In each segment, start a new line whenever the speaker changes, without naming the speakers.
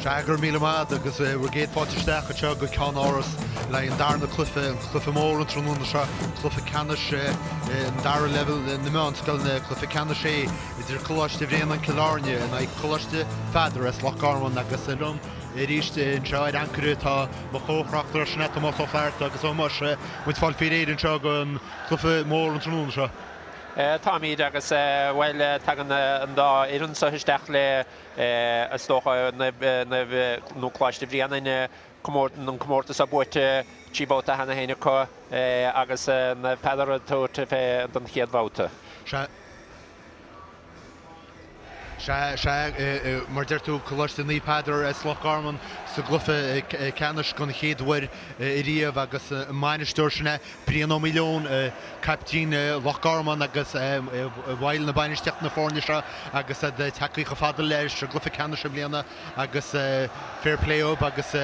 Sea, go raibh míle maith agat agus bhur gcéad fáilte isteach anseo go Ceann-Áras le haghaidh an darna cluiche, an cluiche mór an tráthnóna seo, cluiche ceannais an dara leibhéal na meánscoileanna, cluiche ceannais 6 idir Coláiste Bhréanainn Cill Airne in aghaidh Coláiste Pheadair as Loch Garman agus liom arís anseo ar ancaire tá mo chomh-thráchtaire sin é Tomás Ó Flatharta agus a Thomáis, muid fáil faoi réir anseo don chluiche mór an tráthnóna seo.
Táimid agus, bhuel, tagann an dá fhoireann seo isteach le, is dócha, Naomh, nó Coláiste Bhréanainn, an comórtas seo buaite 3 bhabhta cheana féin acu agus Naomh Peadar ag tabhairt fé don chéad bhabhta.
Sea. Sea, sea, mar deir tú, Coláiste Naomh Peadar as Loch Garman sa gcluiche ceannais don chéad uair ariamh agus an bainisteoir sin é Brian Ó Maoileoin, caiptín Loch Garman agus baill na bainistíochta na foirne seo agus iad tagtha chomh fada leis an gcluiche ceannais i mbliana agus fair play dóibh agus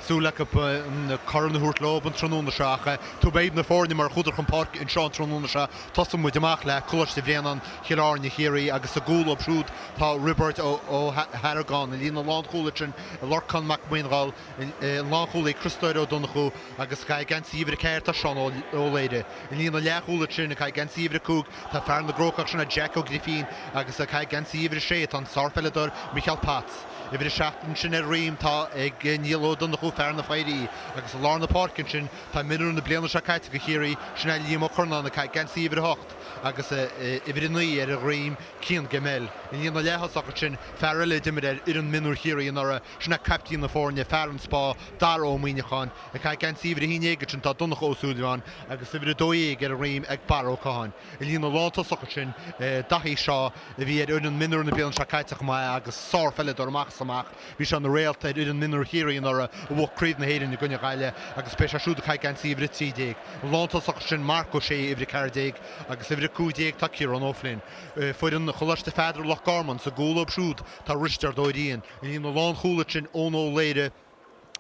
súil acu an corn a thabhairt leo an tráthnóna seo ach tabharfaidh mé na foirne mar a chuadar chun páirce anseo an tráthnóna seo. Tosóidh muid amach le Coláiste Bhréanainn Chill Airne Chiarraí agus sa gcúl dóibh siúd tá Roibeard Ó hArgáin, i líne lánchúil ansin Lorcán Mac Maonghail, an lánchúlaí Criostóir Ó Donnchú agus ag caitheamh geansaí uimhir 4 tá Seán Ó Laoire. I líne leathchúil ansin ag caitheamh geansaí uimhir 5 tá fear na gCrócach sin Jack Ó Grifín agus ag caitheamh geansaí uimhir 6 tá an sárpheileadóir Micheál Potts. Uimhir 7 ansin ar a dhroim tá ag Niall Ó Donnchú fear na Foidhrí agus i lár na páirce ansin tá mionúr na bliana seo caite do Chiarraí sin é Liam Ó Curnáin ag caitheamh geansaí uimhir 8 agus uimhir 9 ar a dhroim Cian Gemmell. I líne leath-thosach ansin fear eile a d'imir ar fhoireann mionúr Chiarraí anuraidh sin é caiptín na foirne, fear an Spá, Dara Ó Muíneacháin. Ag caitheamh geansaí uimhir 11 ansin tá Donncha Ó Súilleabháin agus uimhir 12 ar a dhroim ag Barra Ó Catháin. I líne lántosach ansin, Daithí Shaw a bhí ar fhoireann mionúr na bliana seo caite chomh maith agus sárpheileadóir amach is amach. Bhí sé ina réalt ar fhoireann mionúr Chiarraí anuraidh a bhuaigh Craobh na hÉireann i gcoinne Ghaillimh agus beidh sé siúd ag caitheamh geansaí uimhir 13. An lántosach ansin, Marc Ó Sé, uimhir 14 agus uimhir 15 tá Ciarán Ó Floinn. Foireann Choláiste Pheadair Loch Garman sa gcúl dóibh siúd tá Risteard Ó Riain. I líne lánchúil ansin, Eoin Ó Laoire,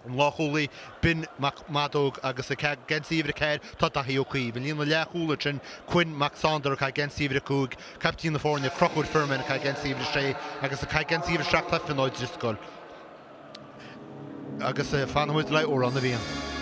An lánchúlaí, Ben Mac Madóg agus ag caitheamh geansaí uimhir 4 tá Daithí Ó Caoimh. I líne leathchúil ansin, Quinn Mac Sándair ag caitheamh geansaí uimhir 5, caiptín na foirne, Conchúr Firmin ag caitheamh geansaí uimhir 6 agus ag caitheamh geansaí uimhir 7 tá Fionn Ó Drisceoil. Agus fanfaidh muid le Amhrán na bhFiann.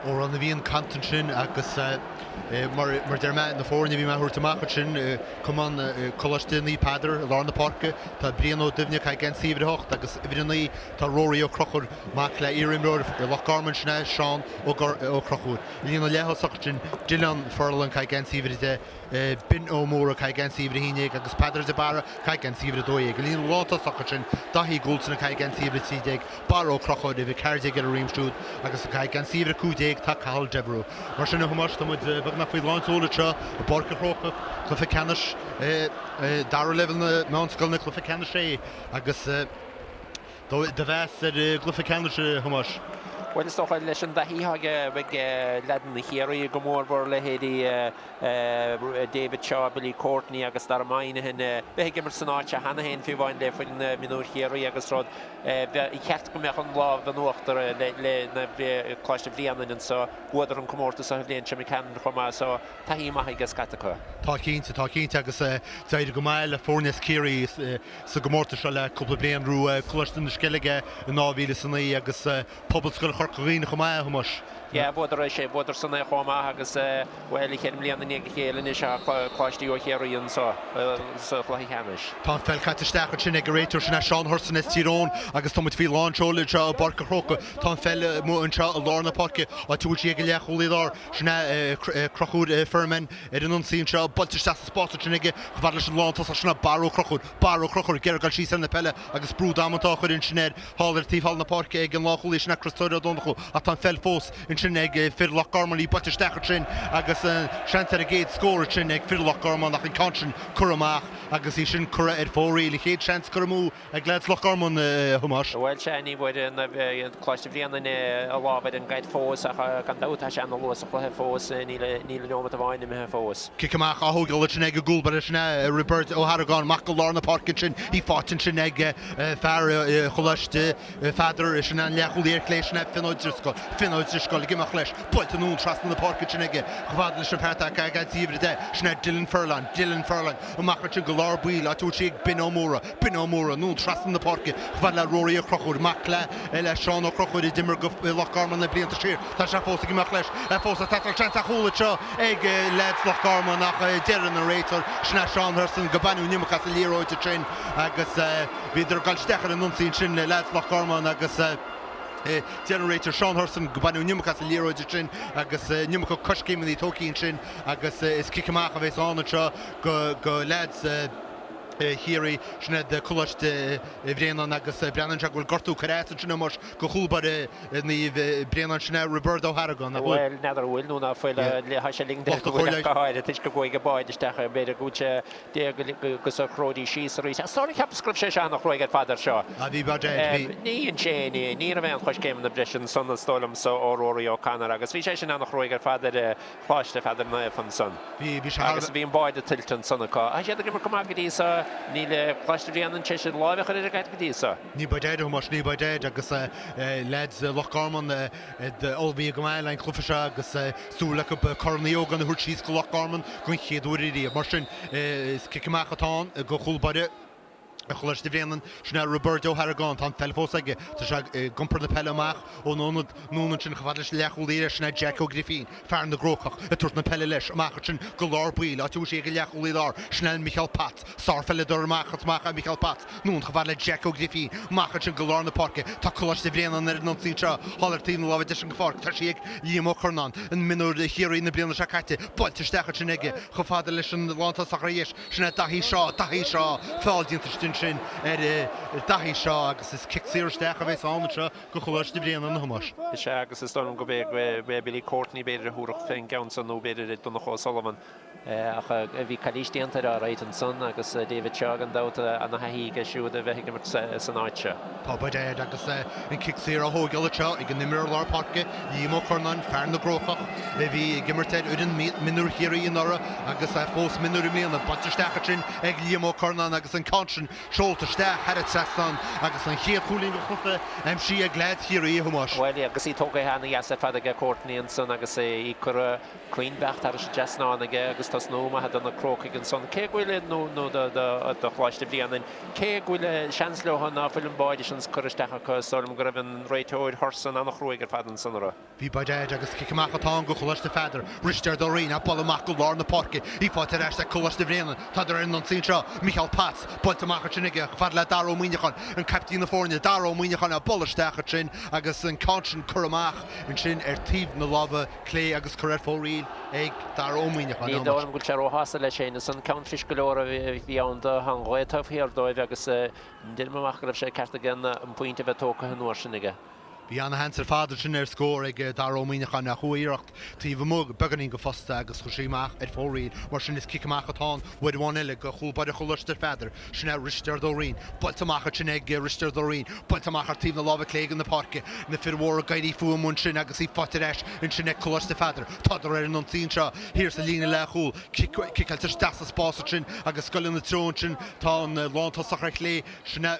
Amhrán na bhFiann canta ansin agus mar deir mé, na foirne a bhí mé a thabhairt amach ansin, Cumann Coláiste Naomh Peadar i lár na páirce, tá Brian Ó Duibhne ag caitheamh geansaí uimhir 8 agus uimhir 9 tá Rory Ó Conchúir, mac le iarimreoir Loch Garman sin é Seán Ó Conchúir. I líne leath-thosach ansin, Dylan Furlong ag caitheamh geansaí uimhir 10, Ben Ó Mórdha ag caitheamh geansaí uimhir 11 agus Peadar de Barra ag caitheamh geansaí uimhir 12. I líne lántosach ansin, Daithí Goulson ag caitheamh geansaí uimhir 13, Barra Ó Conchúir uimhir 14 ar a dhroim siúd agus ag caitheamh geansaí uimhir 15 tá Cathal Devereux. Mar sin a Thomáis, tá muid beagnach faoi lán tseoil anseo i bPáirc an Chrócaigh, cluiche ceannais dara leibhéal na meánscoileanna, cluiche ceannais 6 agus do mheas ar an gcluiche ceannais a Thomáis?
Bhuel is dócha leis an dtaithí atá ag leaideanna Chiarraí, go mórmhór leithéidí David Shaw, Billy Courtney agus Dara Moynihan, bheith ag imirt san áit seo cheana féin, fiú amháin le foireann mionúir Chiarraí agus rud. Ba cheart go mbeadh an lámh in uachtar le Coláiste Bhréanainn anso. Bhuadar an comórtas an bhliain seo imigh tharainn chomh maith so taithí maith aige scata acu.
Tá cinnte, tá cinnte agus d'éirigh go maith le foirne as Ciarraí sa gcomórtas seo le cúpla bliain. Bhuaigh Coláiste na Sceilge in 2009 agus Pobalscoil Chorca Dhuibhne chomh maith, a Thomáis.
Yeah, bhuadar é sin, bhuadar san é chomh maith agus, bhuel, cheithre mbliana i ndiaidh a chéile anois tá Coláiste ó Chiarraí anso sa chluiche ceannais.
Tá an pheil caite isteach ansin ag an réiteoir, sin é Seán Hurson as Tír Eoghain agus tá muid faoi lán seoil anseo i bPáirc an Chrócaigh. Tá an pheil amuigh anseo i lár na páirce, áit a bhfuil sí ag an leathchúlaí láir, sin é Crochúr Firmin ar an ionsaí anseo, buailte isteach sa spás ansin aige chomh fada leis an lántosach, sin é Barra Ó Conchúir, Barra Ó Conchúir ag iarraidh dul síos ar na peile agus brú damanta á chur ansin air. Thall ar taobh thall na páirce ag an lánchúlaí sin é Criostóir Ó Donnchú ach tá an pheil fós ansin ag fir Loch Garman í buailte isteach ansin agus seans ar an gcéad scór ansin ag fir Loch Garman ach an ceann sin curtha amach agus í sin curtha ar fóraoil. An chéad seans curtha amú ag leaids Loch Garman, a Thomáis.
Bhuel, sea, ní bhfuair Coláiste Bhréanainn a lámh ar an gcaid fós ach gan dabht tá sé ana-luath sa chluiche fós, níl níl neomat amháin imithe fós.
Cic amach á thógáil ansin ag an gcúl báire sin é Roibeard Ó hArgáin amach go lár na páirce ansin í faighte ansin ag fear Choláiste Pheadair, sin é an leathchúlaí ar chlé, sin é Finn Ó Drisceoil, Finn Ó Drisceoil ag imeacht leis, buailte anonn trasna na páirce ansin aige, chomh fada leis an fear atá ag geansaí uimhir 10, sin é Dylan Furlong, Dylan Furlong, amach ansin go lár baill, áit a bhfuil sí ag Ben Ó Mórdha, Ben Ó Mórdha, anonn trasna na páirce, chomh fada le Rory Ó Conchúir, mac le le Seán Ó Conchúir a d'imir do Loch Garman na blianta siar, tá sé fós ag imeacht leis, fós ag teastáil seans ar chúl anseo ag leaids Loch Garman ach deireann an réiteoir, sin é Seán Hurson, go baineadh an iomarca as an liathróid ansin agus bhíodar ag dul isteach ar an ionsaí ansin leaids Loch Garman agus deir an réiteoir Seán Hurson go baineadh an iomarca as an liathróid ansin agus an iomarca coiscéimeanna tógtha ansin agus is cic amach a bheas ann anseo go leaids Chiarraí, sin iad Coláiste Bhréanainn agus breathnaíonn sé go bhfuil gortú curtha as ansin anois go chúl báire Naomh Bréanainn, sin é Roibeard Ó hArgáin,
nach bhfuil? Bhuel, n'fheadar an bhfuil nó ná fuil, tá sé ligint go bhfuil ach go háirithe toisc go gcuaigh an báide isteach, b'fhéidir go bhfuil sé déag go sa chróirí síos arís. Ach sorry, cheapas go raibh sé seo ana-chruaidh ar fad air seo.
Ah, bhí, bhí, bhí.
Ní dhein sé aon, ní raibh aon choiscéimeanna breise ansan is dóigh liomsa ó Rory O'Connor agus bhí sé sin ana-chruaidh ar fad ar Choláiste Pheadair Naofa ansan.
Bhí, bhí sé thar.
Agus bhí an báide tuillte ansan acu. Tá siad ag imirt go maith go dtí so. Níl Coláiste Bhréanainn tar éis láimh a chur ar an gcaid go dtí so.
Ní ba deacair, a Thomáis, ní ba deacair agus leaids Loch Garman ullmhaithe go maith le an cluiche seo agus súil acu Corn Uí Ógáin a thabhairt síos go Loch Garman don chéad uair ariamh. Mar sin, is cic amach atá ann go chúl báire Choláiste Bhréanainn, sin é Roibeard Ó hArgáin. Tá an pheil fós aige. Tá sé ag iompar na peile amach ón ionad anonn ansin chomh fada leis an leathchúlaí eile, sin é Jack Ó Grifín, fear na gCrócach, ag tabhairt na peile leis amach ansin go lár baill, áit a bhfuil sí ag an leathchúlaí láir, sin é Micheál Potts. Sárpheileadóir amach is amach é Micheál Potts. Anonn chomh fada le Jack Ó Grifín, amach ansin go lár na páirce. Tá Coláiste Bhréanainn ar an ionsaí anseo thall ar taobh na láimhe deise den pháirc. Tá sí ag Liam Ó Curnáin, an mionúr Chiarraí na bliana seo caite, buailte isteach ansin aige chomh fada leis an lántosach ar dheis. Sin é Daithí Shaw, Daithí Shaw, feall déanta ansin ar Daithí Shaw agus is cic saor isteach a bheas ann anseo go Choláiste Bhréanainn, a Thomáis.
Is ea agus is dóigh liom go b'é Billy Courtney b'fhéidir a thabharfadh fén gceann san nó b'fhéidir Donncha O'Sullivan. Ach bhí calaois déanta air alright ansan agus David Shaw gan dabht ana-thaithí aige siúd a bheith ag imirt san áit seo.
Tá by dad agus an cic saor á thógáil anseo ag an imreoir lár páirce, Liam Ó Curnáin, fear na gCrócach, a bhí ag imirt ar fhoireann mionúir Chiarraí anuraidh agus é fós mionúr i mbliana. Buailte isteach ansin ag Liam Ó Curnáin agus an ceann sin seolta isteach thar an trasnán agus an chéad chúilín den chluiche aimsithe ag leaids Chiarraí, a Thomáis.
Bhuel, agus í tógtha ana-dheas ar fad aige Courtney ansan agus í curtha cruinn beacht thar an trasnán aige agus tosnú maith do na Crócaigh ansan, cé go bhfuil, nó nó do Choláiste Bhréanainn, cé go bhfuil seans leo ná fuil an báide sin curtha isteach acu, is dóigh liom go raibh an réiteoir Hurson an-chruaidh ar fad ansan orthu.
Bhí by dad agus cic amach atá ann go Choláiste Pheadair. Risteard Ó Riain ag bualadh amach go lár na páirce. Í faighte ar ais ag Coláiste Bhréanainn. Tádar ar an ionsaí anseo. Micheál Potts buailte amach ansin aige chomh fada le Dara Ó Muíneacháin, an caiptín na foirne. Dara Ó Muíneacháin ag bualadh isteach ansin agus an ceann sin curtha amach ansin ar taobh na láimhe clé agus curtha ar fóraoil ag Dara Ó Muíneacháin.
Ní dóigh liom go bhfuil sé róshásta leis féin ansan. Ceann fuis go leor a bhí ann dó. Tá an ghaoth taobh thiar dóibh agus deirim amach go raibh sé ceart aige an pointe a bheith tógtha an uair sin aige.
Bhí ana-sheans ar fad ansin ar scór ag Dara Ó Muíneacháin ach chuaigh a iarracht taobh amuigh beagáinín go phosta agus chuir sí amach ar fóraoil. Mar sin is cic amach atá ann uair amháin eile go chúl báire Choláiste Pheadair. Sin é Risteard Ó Riain. Buailte amach ansin ag Risteard Ó Riain. Buailte amach ar taobh na láimhe clé de na páirce. Na fir mhóra ag éirí fúm ansin agus í faighte ar ais ansin ag Coláiste Pheadair. Tádar ar an ionsaí anseo thiar sa líne leathchúil. Ciceáilte isteach sa spás ansin agus ag goil ina treo ansin tá an lántosach ar chlé. Sin é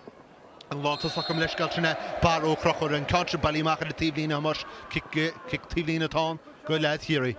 an lántosach gabh mo leithscéal. Sin é Barra Ó Conchúir. An ceann sin bailithe amach ar an taobhlíne a Thomáis. Cic taobhlíne atá ann go leaids Chiarraí.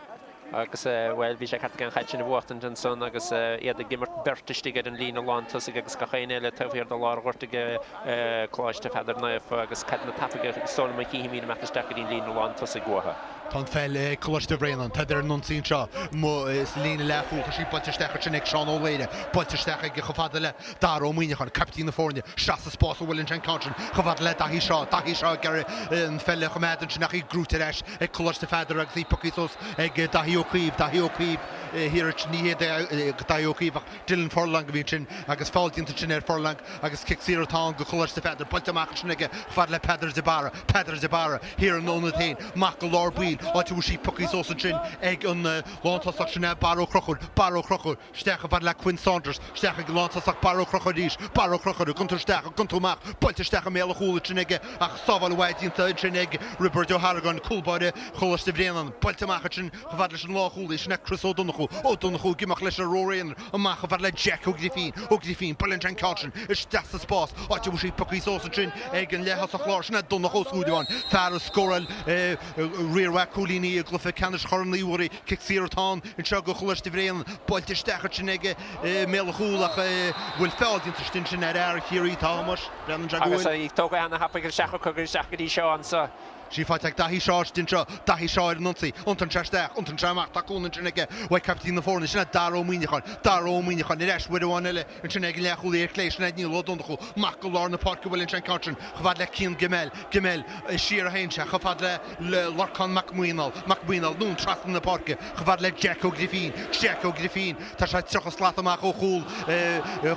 Agus, bhuel, bhí sé ceart aige an chaid sin a bhuachtaint ansan agus iad ag imirt beirt istigh ar an líne lán tosaigh agus gach éinne eile taobh thiar de lár an ghoirt ag Coláiste Pheadair Naofa agus caid ana-thapaidh is dóigh liom a chífimid imeacht isteach go dtí an líne lán tosaigh uathu.
Tá an pheil ag Coláiste Bhréanainn. Táid ar an ionsaí anseo amuigh sa líne leathchúil. Tá sí buailte isteach ansin ag Seán Ó Laoire. Buailte isteach aige chomh fada le Dara Ó Muíneacháin, caiptín na foirne. Isteach sa spás a bhuaileann sé an ceann sin chomh fada le Daithí Shaw. Daithí Shaw ag iarraidh an pheil a choimeád ansin ach í gnóite ar ais ag Coláiste Pheadair agus í pioctha suas ag Daithí Ó Caoimh. Daithí Ó Caoimh thiar ansin. Ní hé Daithí Ó Caoimh ach Dylan Furlong a bhí ansin agus feall déanta ansin ar Furlong agus cic saor atá ann do Choláiste Pheadair. Buailte amach ansin aige chomh fada le Peadar de Barra. Peadar de Barra thiar ina ionad féin. Amach go lár baill, áit a bhfuil sí pioctha suas ansin ag an lántosach sin é Barra Ó Conchúir. Barra Ó Conchúir isteach chomh fada le Quinn Saunders. Isteach ag an lántosach Barra Ó Conchúir arís. Barra Ó Conchúir ag iontú isteach, ag iontú amach. Buailte isteach i mbéal an chúil ansin aige ach sábháil mhaith déanta ansin ag Roibeard Ó hArgáin, cúl báire Choláiste Bhréanainn. Buailte amach ansin Chomh fada leis an lánchúlaí, sin é Chris Ó Donnchú, Ó Donnchú ag imeacht leis ar ró-raon amach chomh fada le Jack Ó Grifín, Ó Grifín, buaileann sé an ceann sin isteach sa spás, áit a bhfuil sí pioctha suas ansin ag an leath-thosach láir, sin é Donncha Ó Súilleabháin, fear a scóráil riar mhaith cúilíní i gcluiche ceannais Chorn Uí Mhuirí, cic saor atá ann anseo do Choláiste Bhréanainn, buailte isteach ansin aige i mbéal an chúil ach bhfuil feall déanta ansin ar fhear Chiarraí, tá a Thomáis, breathnaíonn sé go
bhfuil. Agus í tógtha ana-thapaidh isteach acu isteach go dtí seo anso.
Sí faighte ag Daithí Shaw istigh anseo, Daithí Shaw ar an ionsaí, iontaíonn sé isteach, iontaíonn sé amach, tá cúnamh ansin aige uaidh caiptín na foirne, sin é Dara Ó Muíneacháin, Dara Ó Muíneacháin ar ais uair amháin eile ansin ag an leathchúlaí ar chlé, sin é Niall Ó Donnchú, amach go lár na páirce a bhuaileann sé an ceann sin, chomh fada le Cian Gemmell, Gemmell, siar a théann sé, chomh fada le Lorcán Mac Maonaigh, Mac Maonaigh, anonn trasna na páirce, chomh fada le Jack Ó Grifín, Jack Ó Grifín, tá sé 30 slat amach ó chúl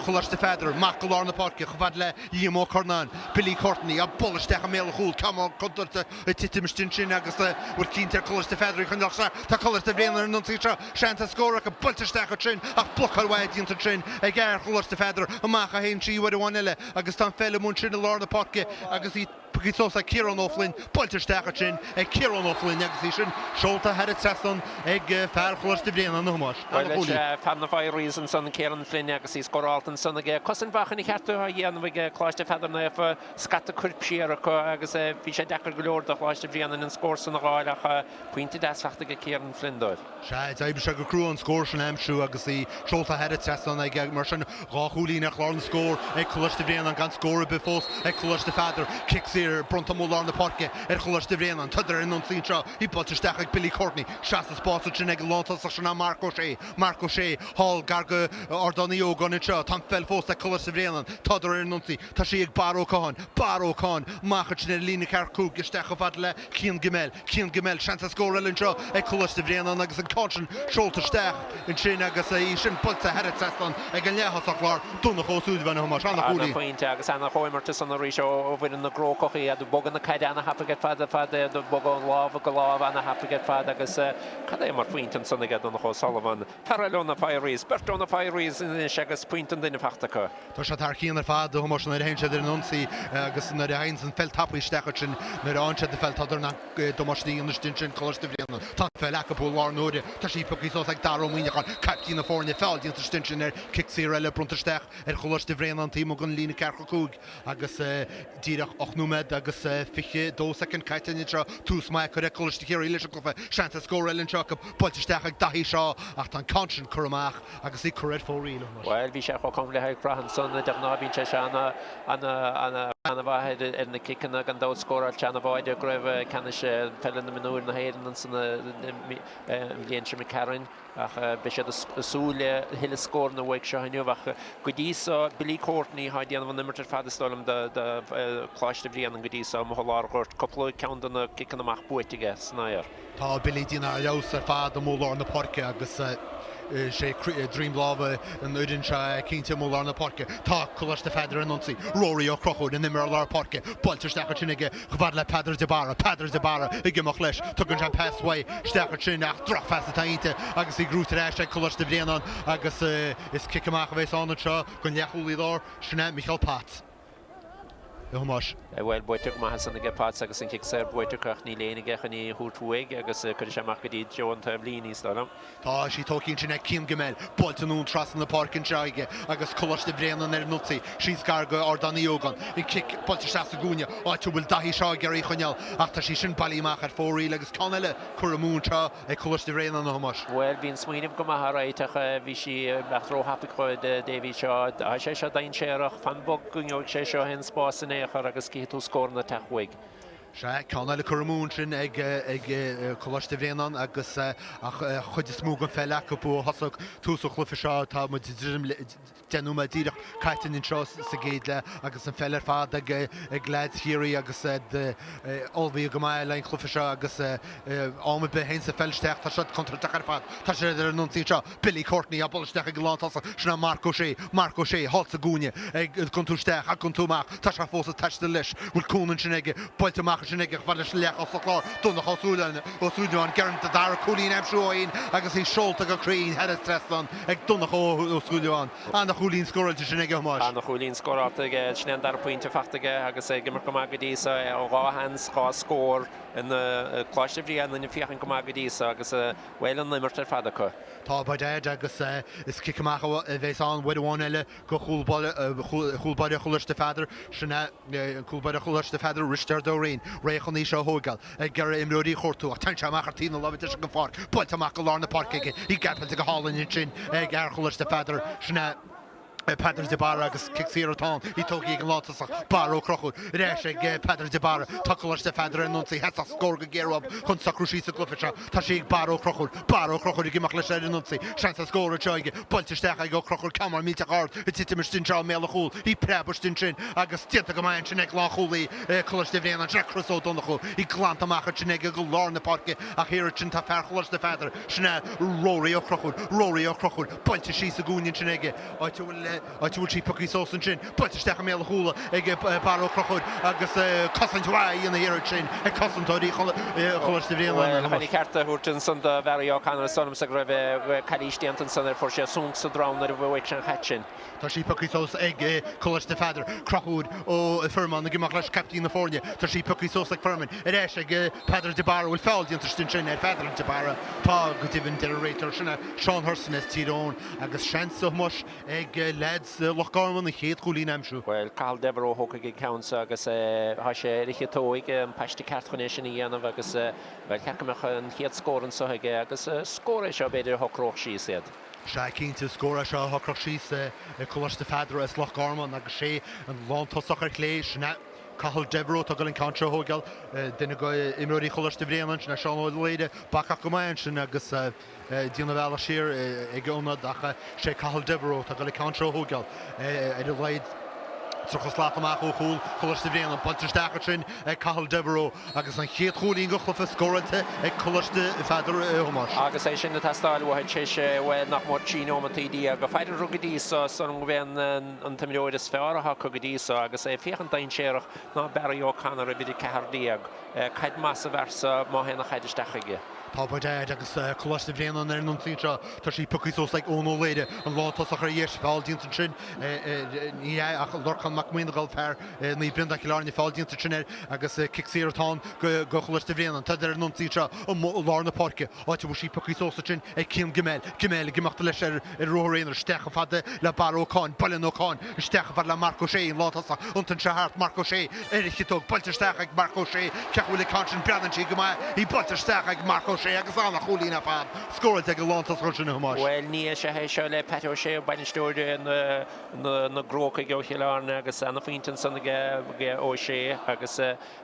Choláiste Pheadair, amach go lár na páirce, chomh fada le. Liam Ó Curnáin, Billy Courtney, á bualadh isteach i mbéal an chúil, ceann mór contúirteach ag titim istigh ansin agus bhfuil cinnte ar Coláiste Pheadair í a choinneáil isteach. Tá Coláiste Bhréanainn ar an ionsaí seo, seans ar scór acu, buailte isteach ansin ach blocáil mhaith déanta ansin ag fhear Choláiste Pheadair. Amach a théann sí uair amháin eile agus tá an pheil amuigh ansin i lár na páirce agus í pioctha suas ag Ciarán Ó Floinn, buailte isteach ansin ag Ciarán Ó Floinn agus í sin seolta thar an trasnán ag fear Choláiste Bhréanainn, a Thomáis.
Bhuel, is é fear na Fireys ansan, Ciarán Flynn, agus í scórálta ansan aige. Cosaint mhaith ina cheart á dhéanamh ag Coláiste Pheadair Naofa, scata coirp siar acu agus bhí sé deacair go leor do Choláiste Bhréanainn an scór san a dh'fháil ach pointe deas fachta ag Ciarán Flynn dóibh.
Sea, d'oibrigh sé go crua an scór sin a aimsiú agus í seolta thar an trasnán aige. Mar sin, 2 chúilín ar chlár na scór ag Coláiste Bhréanainn gan scór ar bith fós ag Coláiste Pheadair. Cic saor bronnta amuigh lár na páirce ar Choláiste Bhréanainn. Tádar ar an ionsaí anseo. Í buailte isteach ag Billy Courtney. Isteach sa spás ansin ag an lántosach sin ná Marc Ó Sé. Marc Ó Sé thall gar go Ardán Uí Ógáin anseo. Tá an pheil fós ag Coláiste Bhréanainn. Tádar ar an ionsaí. Tá sí ag Barra Ó Catháin. Barra Ó Catháin amach ansin ar an líne ceathracha 5 isteach chomh fada le Cian Gemmell. Cian Gemmell, seans ar scór eile anseo ag Coláiste Bhréanainn agus an ceann sin seolta isteach ansin agus í sin buailte thar an trasnán ag an leath-thosach láir, Donncha Ó Súilleabháin, a Thomáis. Ana-chúilín.
Ana-phointe agus ana-chomhimirt ansan arís ó bhfoireann na gCrócach, iad ag bogadh na caide ana-thapaidh ar fad ar fad, iad ag bogadh ó lámh go lámh ana-thapaidh ar fad agus cad é mar phointe ansan aige Donncha O'Sullivan. Fear eile ó na Fireys, beirt ó na Fireys anois agus pointe an duine fachta acu.
Tá sé thar cionn ar fad, a Thomáis, nuair a théann siad ar an ionsaí agus nuair a théann an pheil tapaidh isteach ansin, nuair a fhaigheann siad an pheil, tádar in ann damáiste a dhéanamh istigh ansin, Coláiste Bhréanainn. Tá an pheil acu i lár na huaire. Tá sí pioctha suas ag Dara Ó Muíneacháin, caiptín na foirne, feall déanta istigh ansin air, cic saor eile bronnta isteach ar Choláiste Bhréanainn taobh amuigh den líne ceathracha 5 agus díreach 8 nóiméad agus 22 soicind caite anseo. Tús maith curtha ag Coláiste Chiarraí leis an gcluiche. Seans ar scór eile anseo acu, buailte isteach ag Daithí Shaw ach tá an ceann sin curtha amach agus í curtha ar fóraoil.
Bhuel, bhí sé chomh cúng le haghaidh craith ansan. De ghnáth bíonn sé seo ana-mhaith ar na ciceanna, gan dabht. Scóráil sé ana-bháide i gcraobh ceannais peile na mionúir na hÉireann ansan an bhliain seo imigh tharainn. Ach beidh siad ag súil le thuilleadh scóranna uaidh seo inniu. Ach go dtí so, Billy Courtney atá ag déanamh an imirt ar fad is dóigh liom do Choláiste Bhréanainn go dtí so, amuigh i lár an ghoirt. Cúpla ceann de na ciceanna amach buaite aige san aer.
Tá Billy ag déanamh ar fheabhas ar fad amuigh i lár na páirce agus is é droim láimhe an fhoireann seo é cinnte amuigh i lár na páirce. Tá Coláiste Pheadair ar an ionsaí. Rory Ó Conchúir, an imreoir lár páirce, buailte isteach ansin aige chomh fada le Peadar de Barra. Peadar de Barra ag imeacht leis. Tugann sé an pas uaidh isteach ansin ach drochphas atá inti agus í gnóite ar ais ag Coláiste Bhréanainn agus is cic amach a bheas ann anseo don leathchúlaí láir, sin é Micheál Potts. A Thomáis.
Bhuel, buaite go maith ansan aige Potts agus an cic saor buaite acu ach níl éinne aige chun í a thabhairt uaidh agus cuirfidh sé amach go dtí treo an taobh líne í, is dóigh liom.
Tá sí tógtha ansin ag Cian Gemmell, buailte anonn trasna na páirce anseo aige agus Coláiste Bhréanainn ar an ionsaí, síos gar go Ardán Uí Ógáin. An cic buailte isteach sa gcúinne, áit a bhfuil Daithí Shaw ag iarraidh í a choinneáil ach tá sí sin bailithe amach ar fóraoil agus ceann eile curtha amú anseo ag Coláiste Bhréanainn, a Thomáis.
Bhuel, bhí an smaoineamh go maith alright ach bhí sí beag róthapaidh do Davy Shaw. Tá sé seo dainséarach, fan bog go ngeobhaidh sé seo aon spás in aon chor agus cífidh tú scóranna ag teacht uaidh.
Sea, ceann eile curtha amú ansin ag Coláiste Bhréanainn agus ach chuid is mó den pheil acu ó thosaigh tús an chluiche seo. Tá muid ag druidim le 10 nóiméad díreach caite anseo sa gcéad leath agus an pheil ar fad ag leaids Chiarraí agus iad ullmhaithe go maith le an chluiche seo agus am ar bith a théann an pheil isteach tá siad contúirteach ar fad. Tá siad ar an ionsaí anseo. Billy Courtney á bualadh isteach ag an lántosach, sin é Marc Ó Sé, Marc Ó Sé, thall sa gcúinne, ag iontú isteach, ag iontú amach, tá sé fós ag taisteal leis, bhfuil cúnamh ansin aige, buailte amach ansin aige, chomh fada leis an leathchos sa chlár, Donncha Ó Súilleabháin, Ó Súilleabháin, ag iarraidh an dara cúilín a aimsiú ó shin agus í seolta go cruinn thar an trasnán ag Donncha Ó Súilleabháin. Ana-chúilín scóráilte sin aige, a Thomáis.
Ana-chúilín scóráilte aige, sin é an dara pointe faighte aige agus é ag imirt go maith go dtí so, dhá sheans, dhá scór, Coláiste Bhréanainn ag féachaint go maith go dtí so agus bhuel an imirt ar fad acu.
Tá by dad agus is cic amach a bheas ann uair amháin eile do chúl báire Choláiste Pheadair. Sin é an cúl báire Choláiste Pheadair, Risteard Ó Rinn, réidh chun í seo a thóigeáil. Ag iarraidh imreoirí a chuartú ach téann sé amach ar taobh na láimhe deise den pháirc. Buailte amach go lár na páirce aige. Í gappáilte go hálainn ansin ag fhear Choláiste Pheadair. Sin é. Peadar de Barra agus cic saor atá ann, í tógtha ag an lántosach, Barra Ó Conchúir, ar ais ag Peadar de Barra. Tá Coláiste Pheadair ar an ionsaí, theastódh scór go géar uathu chun socrú síos sa gcluiche seo. Tá sí ag Barra Ó Conchúir, Barra Ó Conchúir ag imeacht leis ar an ionsaí. Seans ar scór anseo aige, buailte isteach ag Ó Conchúir, ceann mór millteach ard ag titim istigh anseo i mbéal an chúil, í preabtha istigh ansin agus déanta go maith ansin ag lánchúlaí Coláiste Bhréanainn, sin é Chris Ó Donnchú, í glanta amach ansin aige go lár na páirce ach thiar ansin tá fear Choláiste Pheadair, sin é Rory Ó Conchúir, Rory Ó Conchúir. Buailte síos sa gcúinne ansin aige, áit a bhfuil, áit a bhfuil sí pioctha suas ansin. Buailte isteach i mbéal an chúil ag Barra Ó Conchúir agus cosaint mhaith á dhéanamh thiar ansin ag cosantóirí Choláiste Bhréanainn.
Bhuel, chun a cheart a thabhairt ansan do Bharry O'Connor, is dóigh liomsa go raibh calaois déanta ansan air, fuair sé sonc sa drom nuair a bhuaigh sé an chaid sin.
Tá sí pioctha suas ag Coláiste Pheadair. Conchúr Ó Firmeáin ag imeacht leis, caiptín na foirne. Tá sí pioctha suas ag Firmin. Ar ais ag Peadar de Barra. Bhfuil feall déanta istigh ansin ar Pheadar de Barra? Tá, go deimhin, deir an réiteoir. Sin é Seán Thurston as Tír Eoghain agus seans, a Thomáis, ag leaids Loch Garman an chéad chúilín a aimsiú.
Bhuel, Cathal Devereux a thógfaidh an ceann seo agus tá sé ar a chiotóig, an paiste ceart chun é sin a dhéanamh agus, bhuel, cheart go mbeadh an chéad scór anseo aige agus scór é seo, b'fhéidir, a shocródh síos iad.
Sea, cinnte, scór é seo a shocródh síos Coláiste Pheadair as Loch Garman agus sé an lántosach ar chlé, sin é Cathal Devereux atá ag dul an ceann seo a thóigeáil, duine de imreoirí Choláiste Bhréanainn, sin é Seán Ó Laoire, bacach go maith ansin agus ag déanamh a bhealach siar ag a ionad ach sé Cathal Devereux atá ag dul an ceann seo a thóigeáil ar a laghad 30 slat amach ó chúl Choláiste Bhréanainn. Buailte isteach ansin ag Cathal Devereux agus an chéad chúilín den chluiche scóráilte ag Coláiste Pheadair, a Thomáis.
Agus é sin ag teastáil uathu tar éis, bhuel, nach mór 13 nóimeataí. Fear go dtí so, is dóigh liom gurb é an t-imreoir is fearr atá acu go dtí so agus é ag féachaint dainséarach ná Barry O'Connor, uimhir 14. Caid mhaith sa bhfear so má théann an chaid isteach chuige.
Tá by dad agus Coláiste Bhréanainn ar an ionsaí anseo. Tá sí pioctha suas ag Eoin Ó Laoire, an lántosach ar dheis. Feall déanta ansin, ní hea ach Lorcán Mac Maonagáil, fear Naomh Breandán Chill Airne, feall déanta ansin air agus cic saor atá ann do Choláiste Bhréanainn. Tá ar an ionsaí anseo i lár na páirce. Áit a bhfuil sí pioctha suas ansin ag Cian Gemmell. Gemmell ag imeacht leis ar ruathar aonair isteach chomh fada le Barra Ó Cáin. Buaileann Ó Cáin isteach chomh fada le Marc Ó Sé, an lántosach. Iontaíonn sé thart, Marc Ó Sé ar a chiotóg. Buailte isteach ag Marc Ó Sé. Cé acu a bhfuil an ceann sin? Breathnaíonn sí go maith. Í buailte isteach ag Marc Ó Sé agus ana-chúilín ar fad scóráilte ag an lántosach ansin, a Thomáis.
Bhuel, ní é seo é seo le Pat Ó Sé, bainisteoir na gCrócaigh ó Chill Airne agus ana-phointe ansan aige Ó Sé agus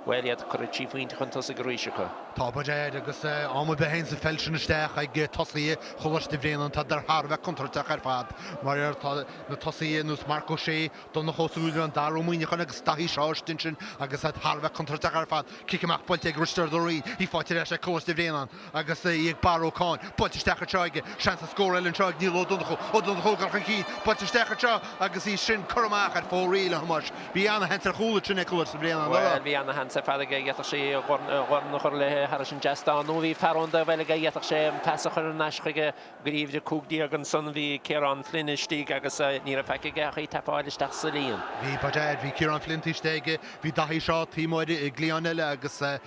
Bhuel, iad curtha 3 phointe chun tosaigh arís acu.
Tá by dad agus am ar bith a théanns an pheil sin isteach ag tosaithe Choláiste Bhréanainn, tá siad thar a bheith contúirteach ar fad. Mar tá na tosaithe ar nós Marc Ó Sé, Donncha Ó Súilleabháin, Dara Ó Muimhneacháin agus Daithí Shaw istigh ansin agus iad thar a bheith contúirteach ar fad. Cic amach buailte ag Risteard Ó Riain, í faighte ar ais ag Coláiste Bhréanainn agus í ag Barra Ó Cáin. Buailte isteach anseo aige. Seans ar scór eile anseo ag Niall Ó Donnchú. Ó Donnchú ag dul chun cinn. Buailte isteach anseo agus í sin curtha amach ar fóraoil, a Thomáis. Bhí ana-sheans ar chúl ansin ag Coláiste Bhréanainn, an
raibh? Bhuel, bhí ana-sheans ar fad aige. D'fhéadfadh sé a dhorn a chur léi thairis an dtrasnán nó bhí fear ón dtaobh eile aige, d'fhéadfadh sé an pas a chur thar n-ais chuige go dtí uimhir 15 ansan. Bhí Ciarán Flynn istigh agus ní raibh faic aige ach í tapáil isteach sa líon.
Bhí, by dad, bhí Ciarán Flynn taobh istigh aige, bhí Daithí Shaw taobh amuigh ar an gcliathán eile agus an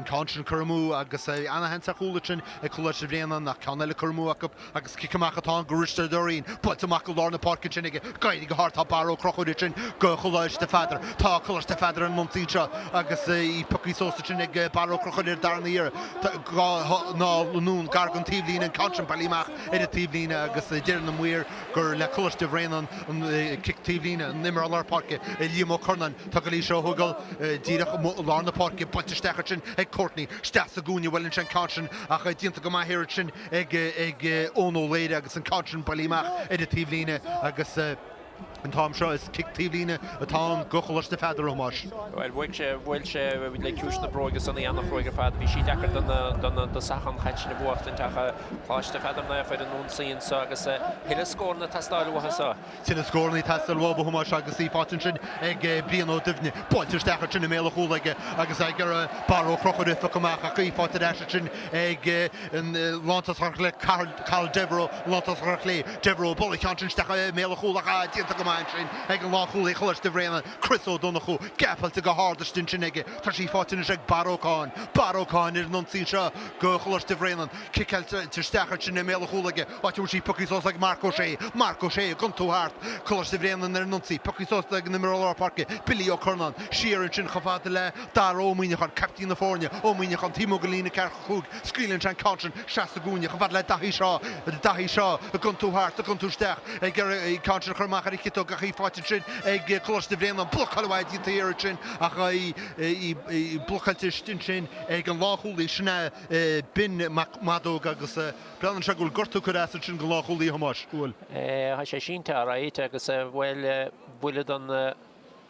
ceann sin curtha amú agus ana-sheans. ar chúl ansin ag Coláiste Bhréanainn ach ceann eile curtha amú acu agus cic amach atá ann go Risteard Ó Riain. Buailte amach go lár na páirce ansin aige. Ag éirí go hard tá Barra Ó Conchúir ansin go Choláiste Pheadair. Tá Coláiste Pheadair ar an ionsaí anseo agus í pioctha suas ansin ag Barra Ó Conchúir ar an darna iarraidh. Dhá anonn gar don taobhlíne an ceann sin bailithe amach ar an taobhlíne agus deir na maoir gur le Coláiste Bhréanainn an cic taobhlíne, an imreoir lár páirce Liam Ó Curnáin. Tá go leor seo a thógáil díreach i lár na páirce, buailte isteach ansin ag Courtney, isteach sa gcúinne, bhuel ansin an ceann sin ach déanta go maith thiar ansin ag Eoin Ó Laoire agus an ceann sin bailithe amach ar an taobhlíne agus an t-am seo is cic taobhlíne atá ann go Choláiste Pheadair, a Thomáis.
Bhuel, bhuaigh sé, bhuail sé le ciumhais na bróige san í an-chruaidh ar fad. Bhí sí deacair do na, do na dtosaithe an chaid sin a bhuachtaint ach Coláiste Pheadair Naofa ar an ionsaí anso agus tuilleadh scóranna ag teastáil uathu so.
Tuilleadh scóranna ag teastáil uathu, a Thomáis, agus í faighte ansin ag Brian Ó Duibhne. Buailte isteach ansin i mbéal an chúil aige agus é ag iarraidh Barra Ó Conchúir a phiocadh amach ach í faighte ar ais ansin ag an lántosach ar chlé, Cathal Devereux, an lántosach ar chlé, Devereux, bualadh an ceann sin isteach i mbéal an chúil ach déanta go maith ansin ag an lánchúlaí Choláiste Bhréanainn, Chris Ó Donnchú, gapáilte go hard istigh ansin aige. Tá sí faighte anois ag Barra Ó Catháin. Barra Ó Catháin ar an ionsaí anseo go Choláiste Bhréanainn. Ciceáilte isteach ansin i mbéal an chúil aige, áit a bhfuil sí pioctha suas ag Marc Ó Sé. Marc Ó Sé ag iontú thart. Coláiste Bhréanainn ar an ionsaí. Pioctha suas ag an imreoir lár páirce, Billy Ó Curnáin. Siar ansin chomh fada le Dara Ó Muíneacháin, caiptín na foirne. Ó Muíneacháin taobh amuigh den líne ceathracha 5. Scaoileann sé an ceann sin isteach sa gcúinne chomh fada le Daithí Shaw. Daithí Shaw ag iontú thart, ag iontú isteach, ag iarraidh an ceann sin a chur amach ar a chiotóg ach í faighte ansin ag Coláiste Bhréanainn. Blocáil mhaith déanta thiar ansin ach í blocáilte ansin ag an lánchúlaí, sin é Ben Mac Madóg agus breathnaíonn sé go bhfuil gortú curtha as ansin don lánchúlaí, a Thomáis. Bhfuil?
Tá sé sínte alright agus bhuel, buille don,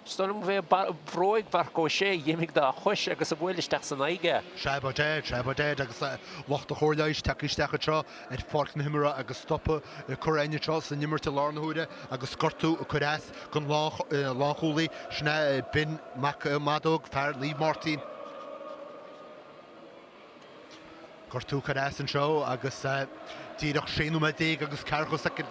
is dóigh liom gurbh é bróig Mharc Ó Sé a dh'imigh dá chois agus a bhuail isteach san aghaidh é.
Sea, ba dead, sea, ba dead agus lucht an chóir leighis tagtha isteach anseo ar pháirc na himeartha agus stopadh curtha againn anseo san imirt i lár na huaire agus gortú curtha as don lánchúlaí, sin é Ben Mac Madóg, fear Naomh Máirtín. Gortú curtha as anseo agus díreach 16 nóiméad agus ceathracha soicind,